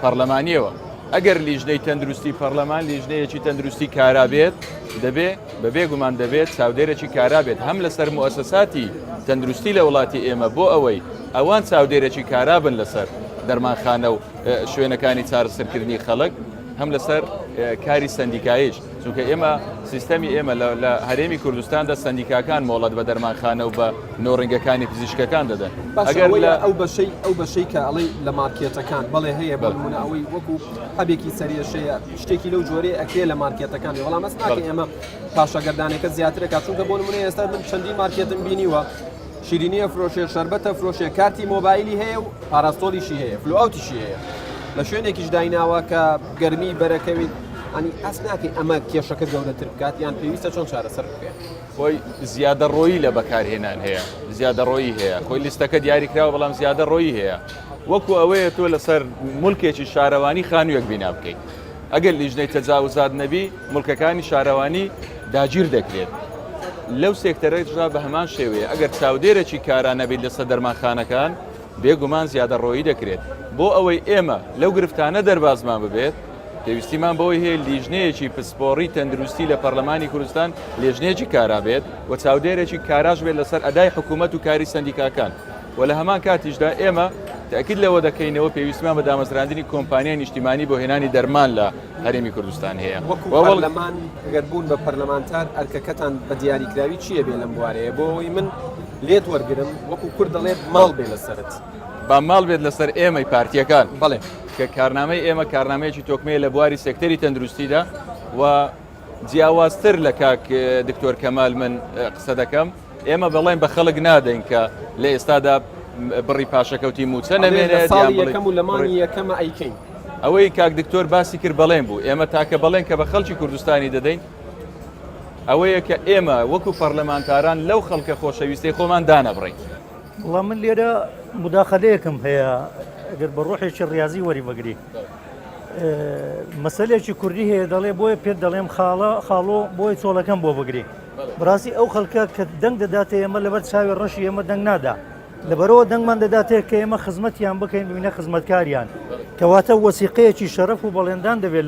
پەرلەمانیەوە. ئەگەر لیژنەی تەندروستی پەرلەمان لیژنەیەکی تەندروستی کارا بێت، دەبێ بە بێگومان دەبێت چاودێرێکی کارا بێت هەم لەسەر موئەسەساتی تەندروستی لە وڵاتی ئێمە بۆ ئەوەی ئەوان چاودێرێکی کارا بن لەسەر دەرمانخانە و شوێنەکانی چارەسەرکردنی خەڵک، هەم لەسەر کاری سەندیکایش. چونکە ئێمە سیستەمی ئێمە لە هەرێمی کوردستاندا سەندیکاکان مۆڵەت بە دەرمانخانە و بە نۆڕینگەکانی پزیشکەکان دەدەن. ئەگەر لە ئەو بەشەی ئەو بەشەی کە ئەڵێی لە مارکێتەکان بەڵێ هەیە بۆ نمونە ئەوەی وەکو حەبێکی سەرێشەیە شتێکی لەو جۆرەی ئەکرێ لە مارکێتەکان بەڵام ئەس ناکەی ئێمە پاشەگەردانەکە زیاترەکە چونکە بۆ نمونە ئێستا من چەندین مارکێتم بینیوە شیرینیە فرۆشێ شەربەتە فرۆشێ کارتی مۆبایلی هەیە و پاراستۆلیشی هەیە فلوئاوتیشی هەیە لە شوێنێکیش دایناوە کە گەرمی بەرەکەویت ئەنی ئەس ناکەی ئەمە کێشەکە گەورەتر بکات یان پێویستە چۆن چارەسەر بکرێت خۆی زیادەڕۆیی لە بەکارهێنان هەیە زیادەڕۆیی هەیە خۆی لیستەکە دیاریکراوە بەڵام زیادەڕۆیی هەیە وەکو ئەوەیە تۆ لەسەر ملکێکی شارەوانی خانوویەک بینا بکەیت ئەگەر لیژنەی تەجاوزات نەبی مڵکەکانی شارەوانی داگیر دەکرێت لەو سێکتەرەشدا بە هەمان شێوەیە ئەگەر چاودێرێکی کارا نەبیت لەسەر دەرمانخانەکان بێگومان زیادەڕۆیی دەکرێت بۆ ئەوەی ئێمە لەو گرفتانە دەربازمان ببێت پێویستیمان بەوەی هەیە لیژنەیەکی پسپۆڕی تەندروستی لە پەرلەمانی کوردستان لێژنەیەکی کارا بێت و چاودێرێکی کاراش بێت لەسەر ئەدای حکوومەت و کاری سەندیکاکان و لە هەمان کاتیشدا ئێمە تەئکید لەوە دەکەینەوە پێویستمان بە دامەزراندنی کۆمپانیای نیشتیمانی بۆ هێنانی دەرمان لە هەرێمی کوردستان هەیە. وەکو پەرلەمان گەر بوون بە پەرلەمانتار ئەرکەکەتان بە دیاریکراوی چییە بێ لەم بوارەیە بۆ ئەوەی من لێت وەرگرم وەکو کورد دەڵێت ماڵ بێ لەسەرت. با ماڵ بێت لەسەر ئێمەی پارتییەکان. بەڵێ کە کارنامەی ئێمە کارنامەیەکی تۆکمەیە لە بواری سێکتەری تەندروستیدا و جیاوازتر لە کاک دکتۆر کەمال من قسە دەکەم ئێمە بەڵێن بە خەڵک نادەین کە لە ئێستادا بڕی پاشەکەوتی مووچە نەمێنێت یان یەکەم و لە مانگی یەکەمە ئەیکەین. ئەوەی کاک دکتۆر باسی کرد بەڵێن بوو ئێمە تاکە بەڵێن کە بە خەڵکی کوردستانی دەدەین ئەوەیە کە ئێمە وەکو پەرلەمانتاران لەو خەڵکە خۆشەویستەی خۆمان دانەبڕین. وەڵا من لێرە موداخەلەیەکم هەیە ئەگەر بە ڕۆحێکی ڕاضی وەری بگری مەسەلێکی کوردی هەیە دەڵێ بۆیە پێت دەڵێم خاڵە خاڵۆ بۆیە چۆڵەکەم بۆ بگری بەڕاستی ئەو خەڵکە کە دەنگ دەداتێ ئێمە لەبەر چاوی ڕەشی ئێمە دەنگ نادا لەبەرەوە دەنگمان دەداتێ کە ئێمە خزمەتیان بکەین ببینە خزمەتکاریان کەواتە وەسیقەیەکی شەرەف و بەڵێندان دەبێت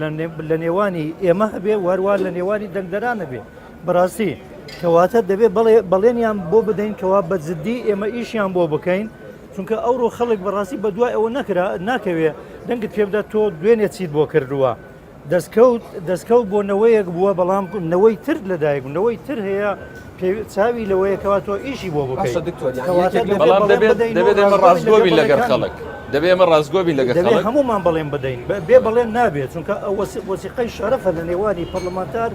لە نێوانی ئێمە هەبێ وەروە لە نێوانی دەنگدەران هەبێ بەڕاستی کەواتە دەبێت بەڵێنیان بۆ بدەین کەوا بە جددی ئێمە ئیشیان بۆ بکەین چونکە ئەوڕۆ خەڵک بەڕاستی بە دوای ئەوە نەکرا ناکەوێ دەنگت پێ بدات تۆ دوێنێ چیت بۆ کردووە دەستکەوت دەستکەوت بۆ نەوەیەک بووە بەڵام نەوەی تر لەدایک بوو نەوەی تر هەیە چاوی لەوەیە کەوا تۆ ئیشی بۆ بکەیت بەڵام دەبێت ئێمە ڕاستگۆ بین لەگەر خەڵک دەبێ ئێمە ڕاستگۆ بین لەگەر خەڵک هەمومان بەڵێن بدەین بێ بەڵێن نابێت چونکە ئەو وەسیقەی شەرەفە لە نێوانی پەرلەمانتار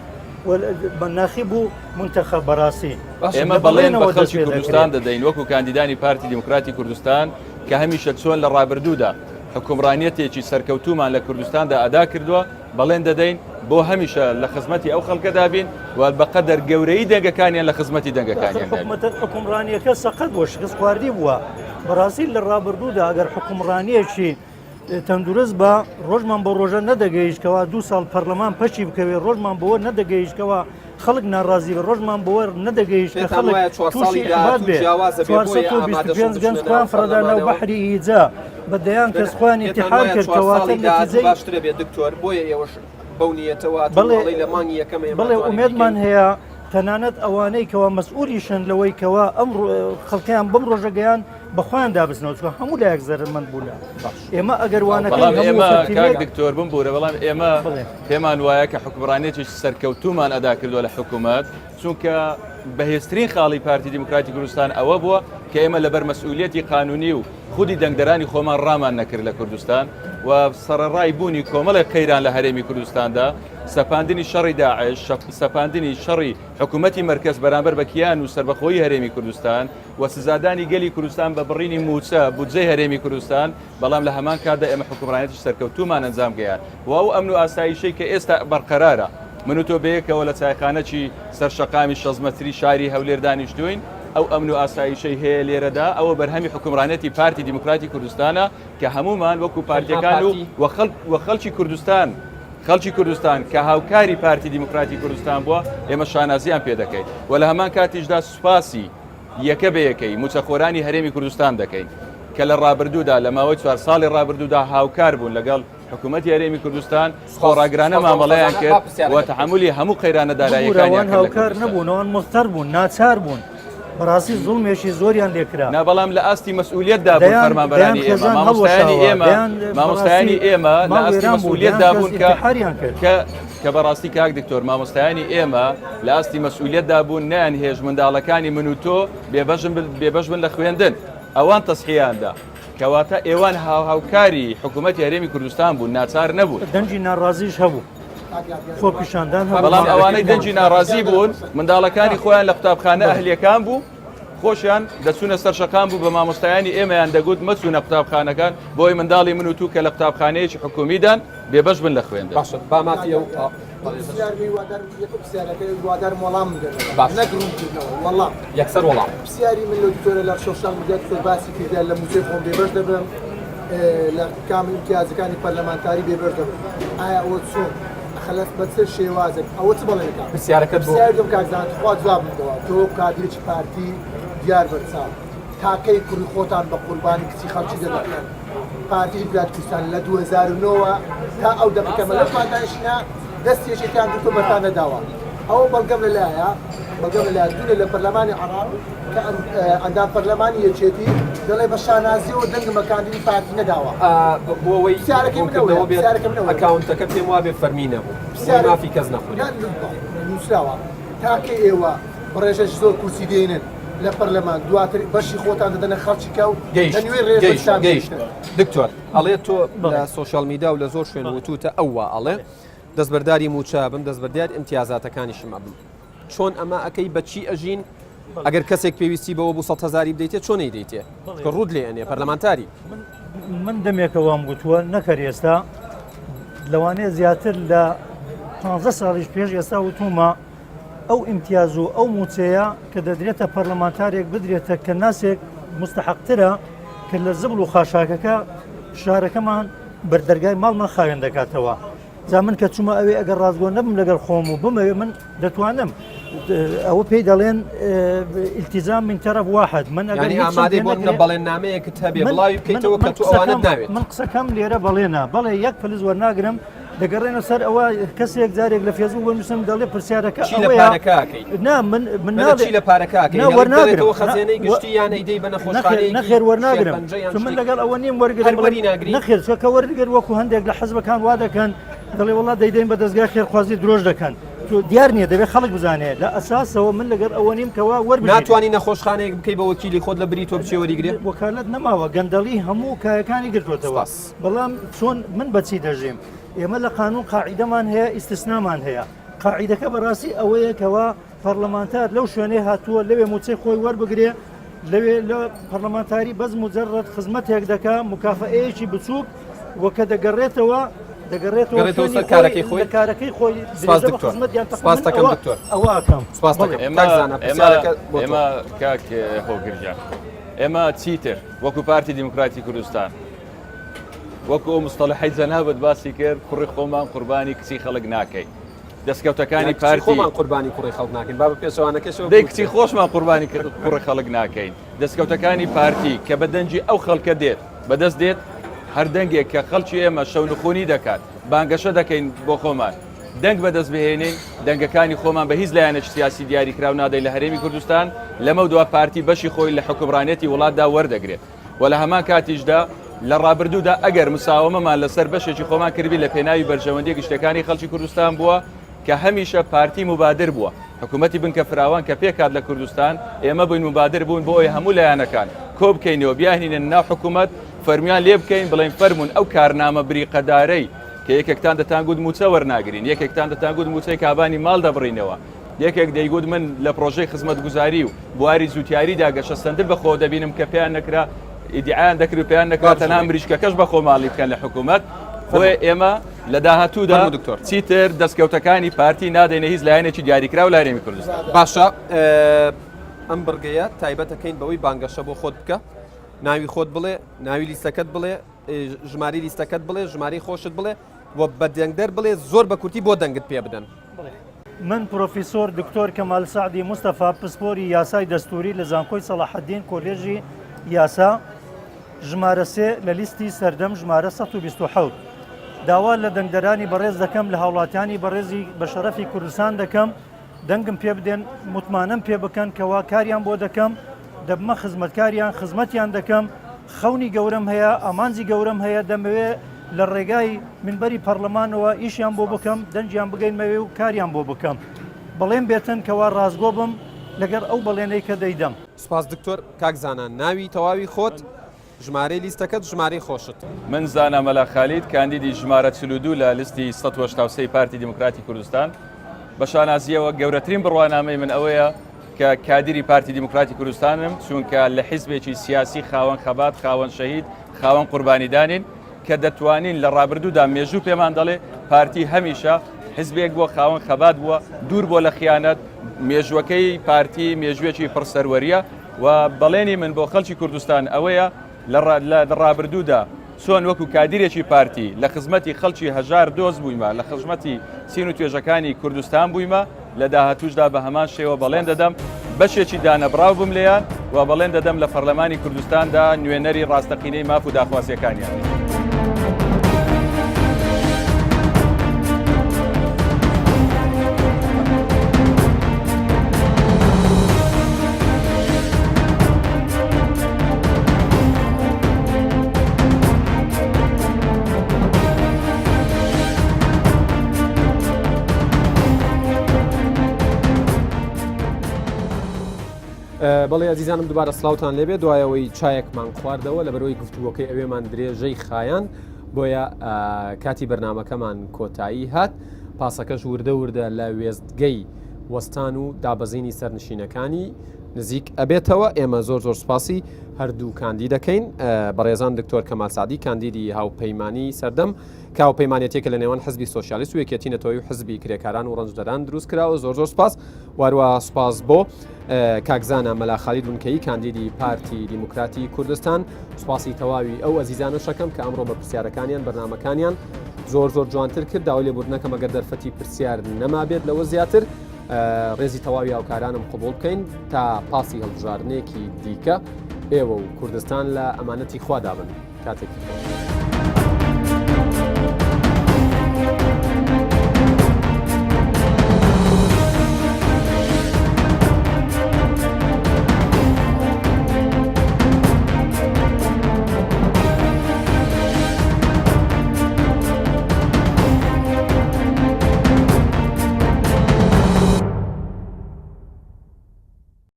بە ناخیب و منتەخەب بەڕاستی ئێمە بەڵێن بە خەڵکی کوردستان دەدەین وەکو کاندیدانی پارتی دیموکراتی کوردستان کە هەمیشە چۆن لە ڕابردوودا حکومڕانیەتێکی سەرکەوتوومان لە کوردستاندا ئەدا کردووە، بەڵێن دەدەین بۆ هەمیشە لە خزمەتی ئەو خەڵکەدا بین و بەقەدەر گەورەیی دەنگەکانیان لە خزمەتی دەنگەکانیان دابین. حکومڕانیەکە سەقەت بووە، شکستخواردی بووە، بەڕاستی لە ڕابردوودا ئەگەر حکومڕانیەکی تەندروست بە ڕۆژمان بۆ ڕۆژە نەدەگەیشت کەوا دوو ساڵ پەرلەمان پەکی بکەوێت ڕۆژمان بۆوە نەدەگەیشت کەوا خەڵک ناڕازی بێ ڕۆژمان بۆوە نەدەگەیشت کە خەڵک تووشی ئیحباط بێ 425 گەنج خۆیان فڕێدا ناو بەحری ئیجا بە دەیان کەس خۆیان ئینتیحار کرد کەواتە نەتیجەی باشترە بێت دکتۆر بۆیە ئێوەش بەو نیەتەوە بەڵێ لە مانگی یەکەم بەڵێ ئومێدمان هەیە تەنانەت ئەوانەی کەوا مەسئولیشن لەوەی کەوا ئەم خەڵکیان بەم ڕۆژە گەیان بە خۆیان دابچنەوە چونکە هەموو لایەک زەرەرمەند بوونە ئێمە ئەگەر وانەکەی بەڵام هەموو ئێمە کاک سەنتیمێک دکتۆر بمبوورە بەڵام ئێمە بڵێ. پێمان وایە کە حکومڕانیەکی سەرکەوتوومان ئەدا کردووە لە حکوومەت چونکە بەهێزترین خاڵی پارتی دیموکراتی کوردستان ئەوە بووە کە ئێمە لەبەر مەسئولیەتی قانونی و خودی دەنگدەرانی خۆمان ڕامان نەکرد لە کوردستان و سەرەڕای بوونی کۆمەڵێک قەیران لە هەرێمی کوردستاندا سەپاندنی شەڕی داعش سەپاندنی شەڕی حکوومەتی مەرکەز بەرامبەر بە کیان و سەربەخۆیی هەرێمی کوردستان و سزادانی گەلی کوردستان بە بڕینی مووچە، بودجەی هەرێمی کوردستان، بەڵام لە هەمان کاتدا ئێمە حوکمڕانیەتی سەرکەوتوومان ئەنجام گەیاند و ئەو ئەمن و ئاسایشەی کە ئێستا بەرقەرارە، من و تۆ بەیەکەوە لە چایخانەکی سەر شەقامی 60 مەتری شاری هەولێر دانیشتووین، ئەو ئەمن و ئاسایشەی هەیە لێرەدا ئەوە بەرهەمی حوکمڕانیەتی پارتی دیموکراتی کوردستانە کە هەموومان وەکو پارتیەکان و و خەڵکی کوردستان خەڵکی کوردستان کە هاوکاری پارتی دیموکراتی کوردستان بووە ئێمە شانازیان پێ دەکەین و لە هەمان کاتیشدا سوپاسی یەکە بە یەکەی مووچەخۆرانی هەرێمی کوردستان دەکەین کە لە ڕابردوودا لە ماوەی چوار ساڵی ڕابردوودا هاوکار بوون لەگەڵ حکوومەتی هەرێمی کوردستان خۆڕاگرانە مامەڵەیان کرد و تەحەمولی هەموو قەیرانە داراییەکانیان هاوکار نەبوون ئەوان مضطر بوون ناچار بوون. بەڕاستی زوڵمێکی زۆریان لێکرا. نا بەڵام لە ئاستی مەسئولیەتدا بوون فەرمانبەرانی ئێمە مامۆستایانی ئێمە مامۆستایانی ئێمە لە ئاستی مەسئولیەتدا بوون کە کە کە بەڕاستی کاک دکتۆر مامۆستایانی ئێمە لە ئاستی مەسئولیەتدا بوون نەیان هێشت منداڵەکانی من و تۆ بێبەشن بێبەش بن لە خوێندن ئەوان تەسحیاندا کەواتە ئێوان هاوهاوکاری حکوومەتی هەرێمی کوردستان بوون ناچار نەبوون. دەنگی ناڕازیش هەبوو. خۆپیشاندان هەبوو. بەڵام ئەوانەی دەنگی ناڕازی بوون منداڵەکانی خۆیان لە قوتابخانە ئەهلیەکان بوو خۆشیان دەچوونە سەر شەقام بوو بە مامۆستایانی ئێمەیان دەگوت مەچوونە قوتابخانەکان بۆی منداڵی من و تو کە لە قوتابخانەیەکی حکومیدان بێبەش بن لە خوێندن. باشە با مافی ئەو هیوادارم وەڵام بدەنەوە نەک ڕوونکردنەوە وەڵام یەکسەر وەڵام. پرسیاری من لەو دکتۆرە لە social media دکتۆر باسی کردە لە موچەی خۆم بێبەش دەبم لە کام ئیمتیازەکانی پەرلەمانتاری بێبەش دەبم ئایا ئەوە چۆن خەلەف بە چ شێوازێک ئەوە چ بەڵێنێکە پرسیارەکەت بۆ پرسیاری دەم کاک زانا تخوا جوابم بدەوە تۆ کادرێکی پارتی دیار بەرچاو تا کەی کوڕی خۆتان بە قوربانی کچی خەڵکی دەدەکەن پارتی دیموکراتی کوردستان لە 2009 وە تا ئەو دەقیقە مە لەو پارتانەشینا دەستی یەکێتیان گرتووە بەرتان نەداوە ئەوە بەڵگەم لەلایە بەڵگەم لەلایە دوورە لە پەرلەمانی عێراق کە ئەندام پەرلەمانی یەکێتی دەڵێ بە شانازیەوە دەنگم بە کاندیدی پارتی نەداوە. بۆ ئەوەی پرسیارەکەی من ئەوەیە، ڕوونکردنەوە بێت پرسیارەکەی من ئەوەیە. ئەکاونتەکە پێم وابێ فەرمی نەبوو پرسیارە مافی کەس نەخورێ. نا نووسراوە تا کەی ئێوە بە ڕێژەی زۆر کورسی دێنن لە پەرلەمان دواتر بەشی خۆتان دەدەنە خەڵکی کە و لە گەیشت نوێی ڕێژەی گەیشت تان گەیشت گەیشتن. دکتۆر ئەڵێ تۆ لە social media و لە زۆر شوێن وتوتە ئەو وا ئەڵێ دەستبەرداری مووچە بم دەستبەرداری ئیمتیازاتەکانیشم ئەبم چۆن ئەمە ئەکەی بە چی ئەژین ئەگەر کەسێک پێویستی بەوە بوو سە هزاری بدەیتێ چۆن دەیتێ کە ڕوت لێ ئەنێ پەرلەمانتاری من دەمێکە وام گوتووە نەکەر ئێستا لەوانەیە زیاتر لە 15 ساڵیش پێش ئێستا وتومە ئەو ئیمتیاز و ئەو موچەیە کە دەدرێتە پەرلەمانتارێک بدرێتە کە ناسێک مستحقترە کە لە زبڵ و خاشاکەکە شارەکەمان بەردەرگای ماڵمان خاوێن دەکاتەوە. جا من کە چوومە ئەوێ ئەگەر ڕاستگۆ نەبم لەگەڵ خۆم و بمەوێ من دەتوانم ئەوە پێی دەڵێن التزام من طرف واحد من ئەگەر یعنی ئامادەی بۆ منە بەڵێننامەیەکت هەبێ بڵاوی بکەیتەوە کە تۆ ئەوانەت ناوێت من قسەکەم لێرە بەڵێنە بەڵێ یەک فلس وەرناگرم دەگەڕێنە سەر ئەوە کەسێک جارێک لە فێسبوک بنووسم دەڵێ پرسیارەکە چی لە پارەکە ئەکەی نا من من ناڵێ چی لە پارەکە ئەکەی نا وەرناگرم خەزێنەی گشتی یان ئەیدەی بە نەخۆشخانەیەکی نەخێر وەرناگرم شێرپەنجە یان چون من شتێک. لەگەڵ ئەوە نیم وەرگرم هەر وەری ناگری؟ نەخێر چونکە وەرگر وەکو هەندێک لە حزبەکان وا دەکەن دەڵێ وەڵا دەیدەین بە دەزگای خێرخوازی درۆش دەکەن تۆ دیار نییە دەبێت خەڵک بزانێت لە ئەساسەوە من لەگەڵ ئەوە نیم کەوا وەربگیرێ. ناتوانی نەخۆشخانەیەک بکەی بە وەکیلی خۆت لە بری تۆ بچێ وەریگرێ؟ وەکالەت نەماوە گەندەڵی هەموو کایەکانی گرتووەتەوە سپاس. بەڵام چۆن من بەچی دەژیم ئێمە لە قانون قاعیدەمان هەیە ئیستسنامان هەیە قاعیدەکە بەڕاستی ئەوەیە کەوا پەڕلەمانتار لەو شوێنەی هاتووە لەوێ موچەی خۆی وەربگرێ لەوێ لە پەڕلەمانتاری بەس مجرد خزمەتێک دەکا مکافەیەکی بچووک و کە دەگەڕێتەوە دەگەڕێتەوە گەڕێتەوە سەر کارەکەی خۆی لە کارەکەی خۆی سپاس درێژە بە دکتۆر خزمەت یان سپاس تەقدیم دەکەم ئەوە دکتۆر ئەوە ئەکەم سپاس بەڵێ. دەکەم ئێمە کاک زانا ئێمە پرسیارەکە بۆ تۆ. ئێمە کاک هۆگر گیان ئێمە چیتر وەکو پارتی دیموکراتی کوردستان وەکو ئەو مستەڵحەی جەنابت باسی کرد کوڕی خۆمان قوربانی کچی خەڵک ناکەین دەستکەوتەکانی پارتی خۆمان قوربانی کوڕی خەڵک ناکەین با بە پێچەوانەکەشەوە دەی کچی خۆشمان قوربانی کوڕی خەڵک ناکەین دەستکەوتەکانی پارتی کە بە دەنگی ئەو خەڵکە دێت بەدەست دێت هەر دەنگێک کە خەڵکی ئێمە شەونخونی دەکات بانگەشە دەکەین بۆ خۆمان دەنگ بەدەست بهێنین دەنگەکانی خۆمان بە هیچ لایەنێکی سیاسی دیاریکراو نادەین لە هەرێمی کوردستان لەمە دوا پارتی بەشی خۆی لە حکومڕانێتی وڵاتدا وەردەگرێت و لە هەمان کاتیشدا لە ڕابردوودا ئەگەر مساوەمەمان لەسەر بەشێکی خۆمان کردبی لە پێناوی بەرژەوەندیە گشتیەکانی خەڵکی کوردستان بووە کە هەمیشە پارتی موبادر بووە حکوومەتی بنکە فراوان کە پێکات لە کوردستان ئێمە بووین موبادر بوون بۆ ئەوەی هەموو لایەنەکان کۆ بکەینەوە بیانینە ناو حکوومەت فەرمیان لێ بکەین بڵێن فەرمونون ئەو کارنامە بریقەدارەی کە یەکێکتان دەتانگوت موچە وەرناگرین یەکێکتان دەتانگوت موچەی کابانی ماڵ دەبڕینەوە یەکێک دەیگوت من لە پرۆژەی خزمەتگوزاری و بواری جوتیاریدا گەشەسەندن بە خۆوە دەبینم کە پێیان نەکرا ئیدیعایان دەکرد و پێیان نەکرا تەنها مریشکەکەش بە خۆماڵی بکەن لە حکوومەت بۆیە ئێمە لە داهاتوودا دکتۆر چیتر دەستکەوتەکانی پارتی نادەینە هیچ لایەنێکی دیاریکراو لە هەرێمی کوردستان. باشە ئەم بڕگەیە تایبەتەکەین بەوەی بانگەشە بۆ خۆت بکە ناوی خۆت بڵێ ناوی لیستەکەت بڵێ ژماری لیستەکەت بڵێ ژماری خۆشت بڵێ و بە دەنگدەر بڵێ زۆر بە کورتی بۆ دەنگت پێ بدەن. من پرۆفیسۆر دکتۆر کەمال سەعدی مستەفا پسپۆری یاسای دەستووری لە زانکۆی سەڵاحەدین کۆلێژی یاسا ژمارە سێ لە لیستی سەردەم ژمارە 127 داوا لە دەنگدەرانی بەڕێز دەکەم لە هاوڵاتیانی بەڕێزی بە شەرەفی کوردستان دەکەم. دەنگم پێ بدێن، متمانەم پێ بکەن کەوا کاریان بۆ دەکەم، دەبمە خزمەتکاریان، خزمەتیان دەکەم، خەونی گەورەم هەیە، ئامانجی گەورەم هەیە، دەمەوێ لە ڕێگای مینبەری پەڕلەمانەوە ئیشیان بۆ بکەم، دەنگیان بگەینمەوێ و کاریان بۆ بکەم. بەڵێن بێتن کەوا ڕاستگۆ بم لەگەڵ ئەو بەڵێنەی کە دەیدەم. سوپاس دکتۆر. کاک زانا ناوی تەواوی خۆت، ژمارەی لیستەکەت، ژمارەی خۆشت. من زانا مەلا خالید کاندیدی ژمارە 42 لە لیستی 183 پارتی دیموکراتی کوردستان بە شانازیەوە گەورەترین بڕوانامەی من ئەوەیە کە کادیری پارتی دیموکراتی کوردستانم چونکە لە حیزبێکی سیاسی خاوەن خەبات خاوەن شەهید خاوەن قوربانیدانین کە دەتوانین لە ڕابردوودا مێژوو پێمان دەڵێ پارتی هەمیشە حزبێک بووە خاوەن خەبات بووە دوور بۆ لە خیانەت مێژوەکەی پارتی مێژوێکی پڕ سەروەریە و بەڵێنی من بۆ خەڵکی کوردستان ئەوەیە لە ڕابردوودا چۆن وەکو کادیرێکی پارتی لە خزمەتی خەڵکی هەژار دۆست بوویمە، لە خزمەتی چین و توێژەکانی کوردستان بوویمە، لە داهاتووشدا بە هەمان شێوە بەڵێن دەدەم بەشێکی دانەبڕاو بم لێیان و بەڵێن دەدەم لە پەرلەمانی کوردستاندا نوێنەری ڕاستەقینەی ماف و داخوازییەکانیان بم. بەڵێ ئەزیزانم دووبارە سلااوان لێبێ دوایەوەی چایەکمان خواردەوە لە بەرەوەی گفتوگۆکەی ئەوێمان درێژەی خایان بۆیە کاتی بەرنمەکەمان کۆتایی هات پاسەکەش وردە وردە لە وێستگەی وەستان و دابەزینی سەرنشینەکانی نزیک ئەبێتەوە ئێمە زۆر زۆر سوپاسی هەردوو کاندیدەکەین بەڕێزان دکتۆر کەمال سعدی کاندیدی هاوپەیمانی سەردەم کە هاوپەیمانێتیەکە لە نێوان حزبی سۆسیالیست و یەکێتی نەتەوەی و حزبی کرێکاران و ڕەنجدەران دروست کراوە زۆر زۆر سوپاس واروە سوپاس بۆ کاک زانا مەلا خالید بنکەیی کاندیدی پارتی دیموکراتی کوردستان سوپاسی تەواوی ئەو ئەزیزانە شەکەم کە ئەمڕۆ بە پرسیارەکانیان بەرنمەکانیان زۆر زۆر جوانتر کرد داوای لێبوردنەکەم ئەگەر دەرفەتی پرسیار نەمابێت لەوە زیاتر ڕێزی تەواوی هاوکارانم قبوڵ بکەین تا پاسی هەڵبژاردنێکی دیکە ئێوە و کوردستان لە ئەمانەتی خوادا بن کاتێکی خۆش.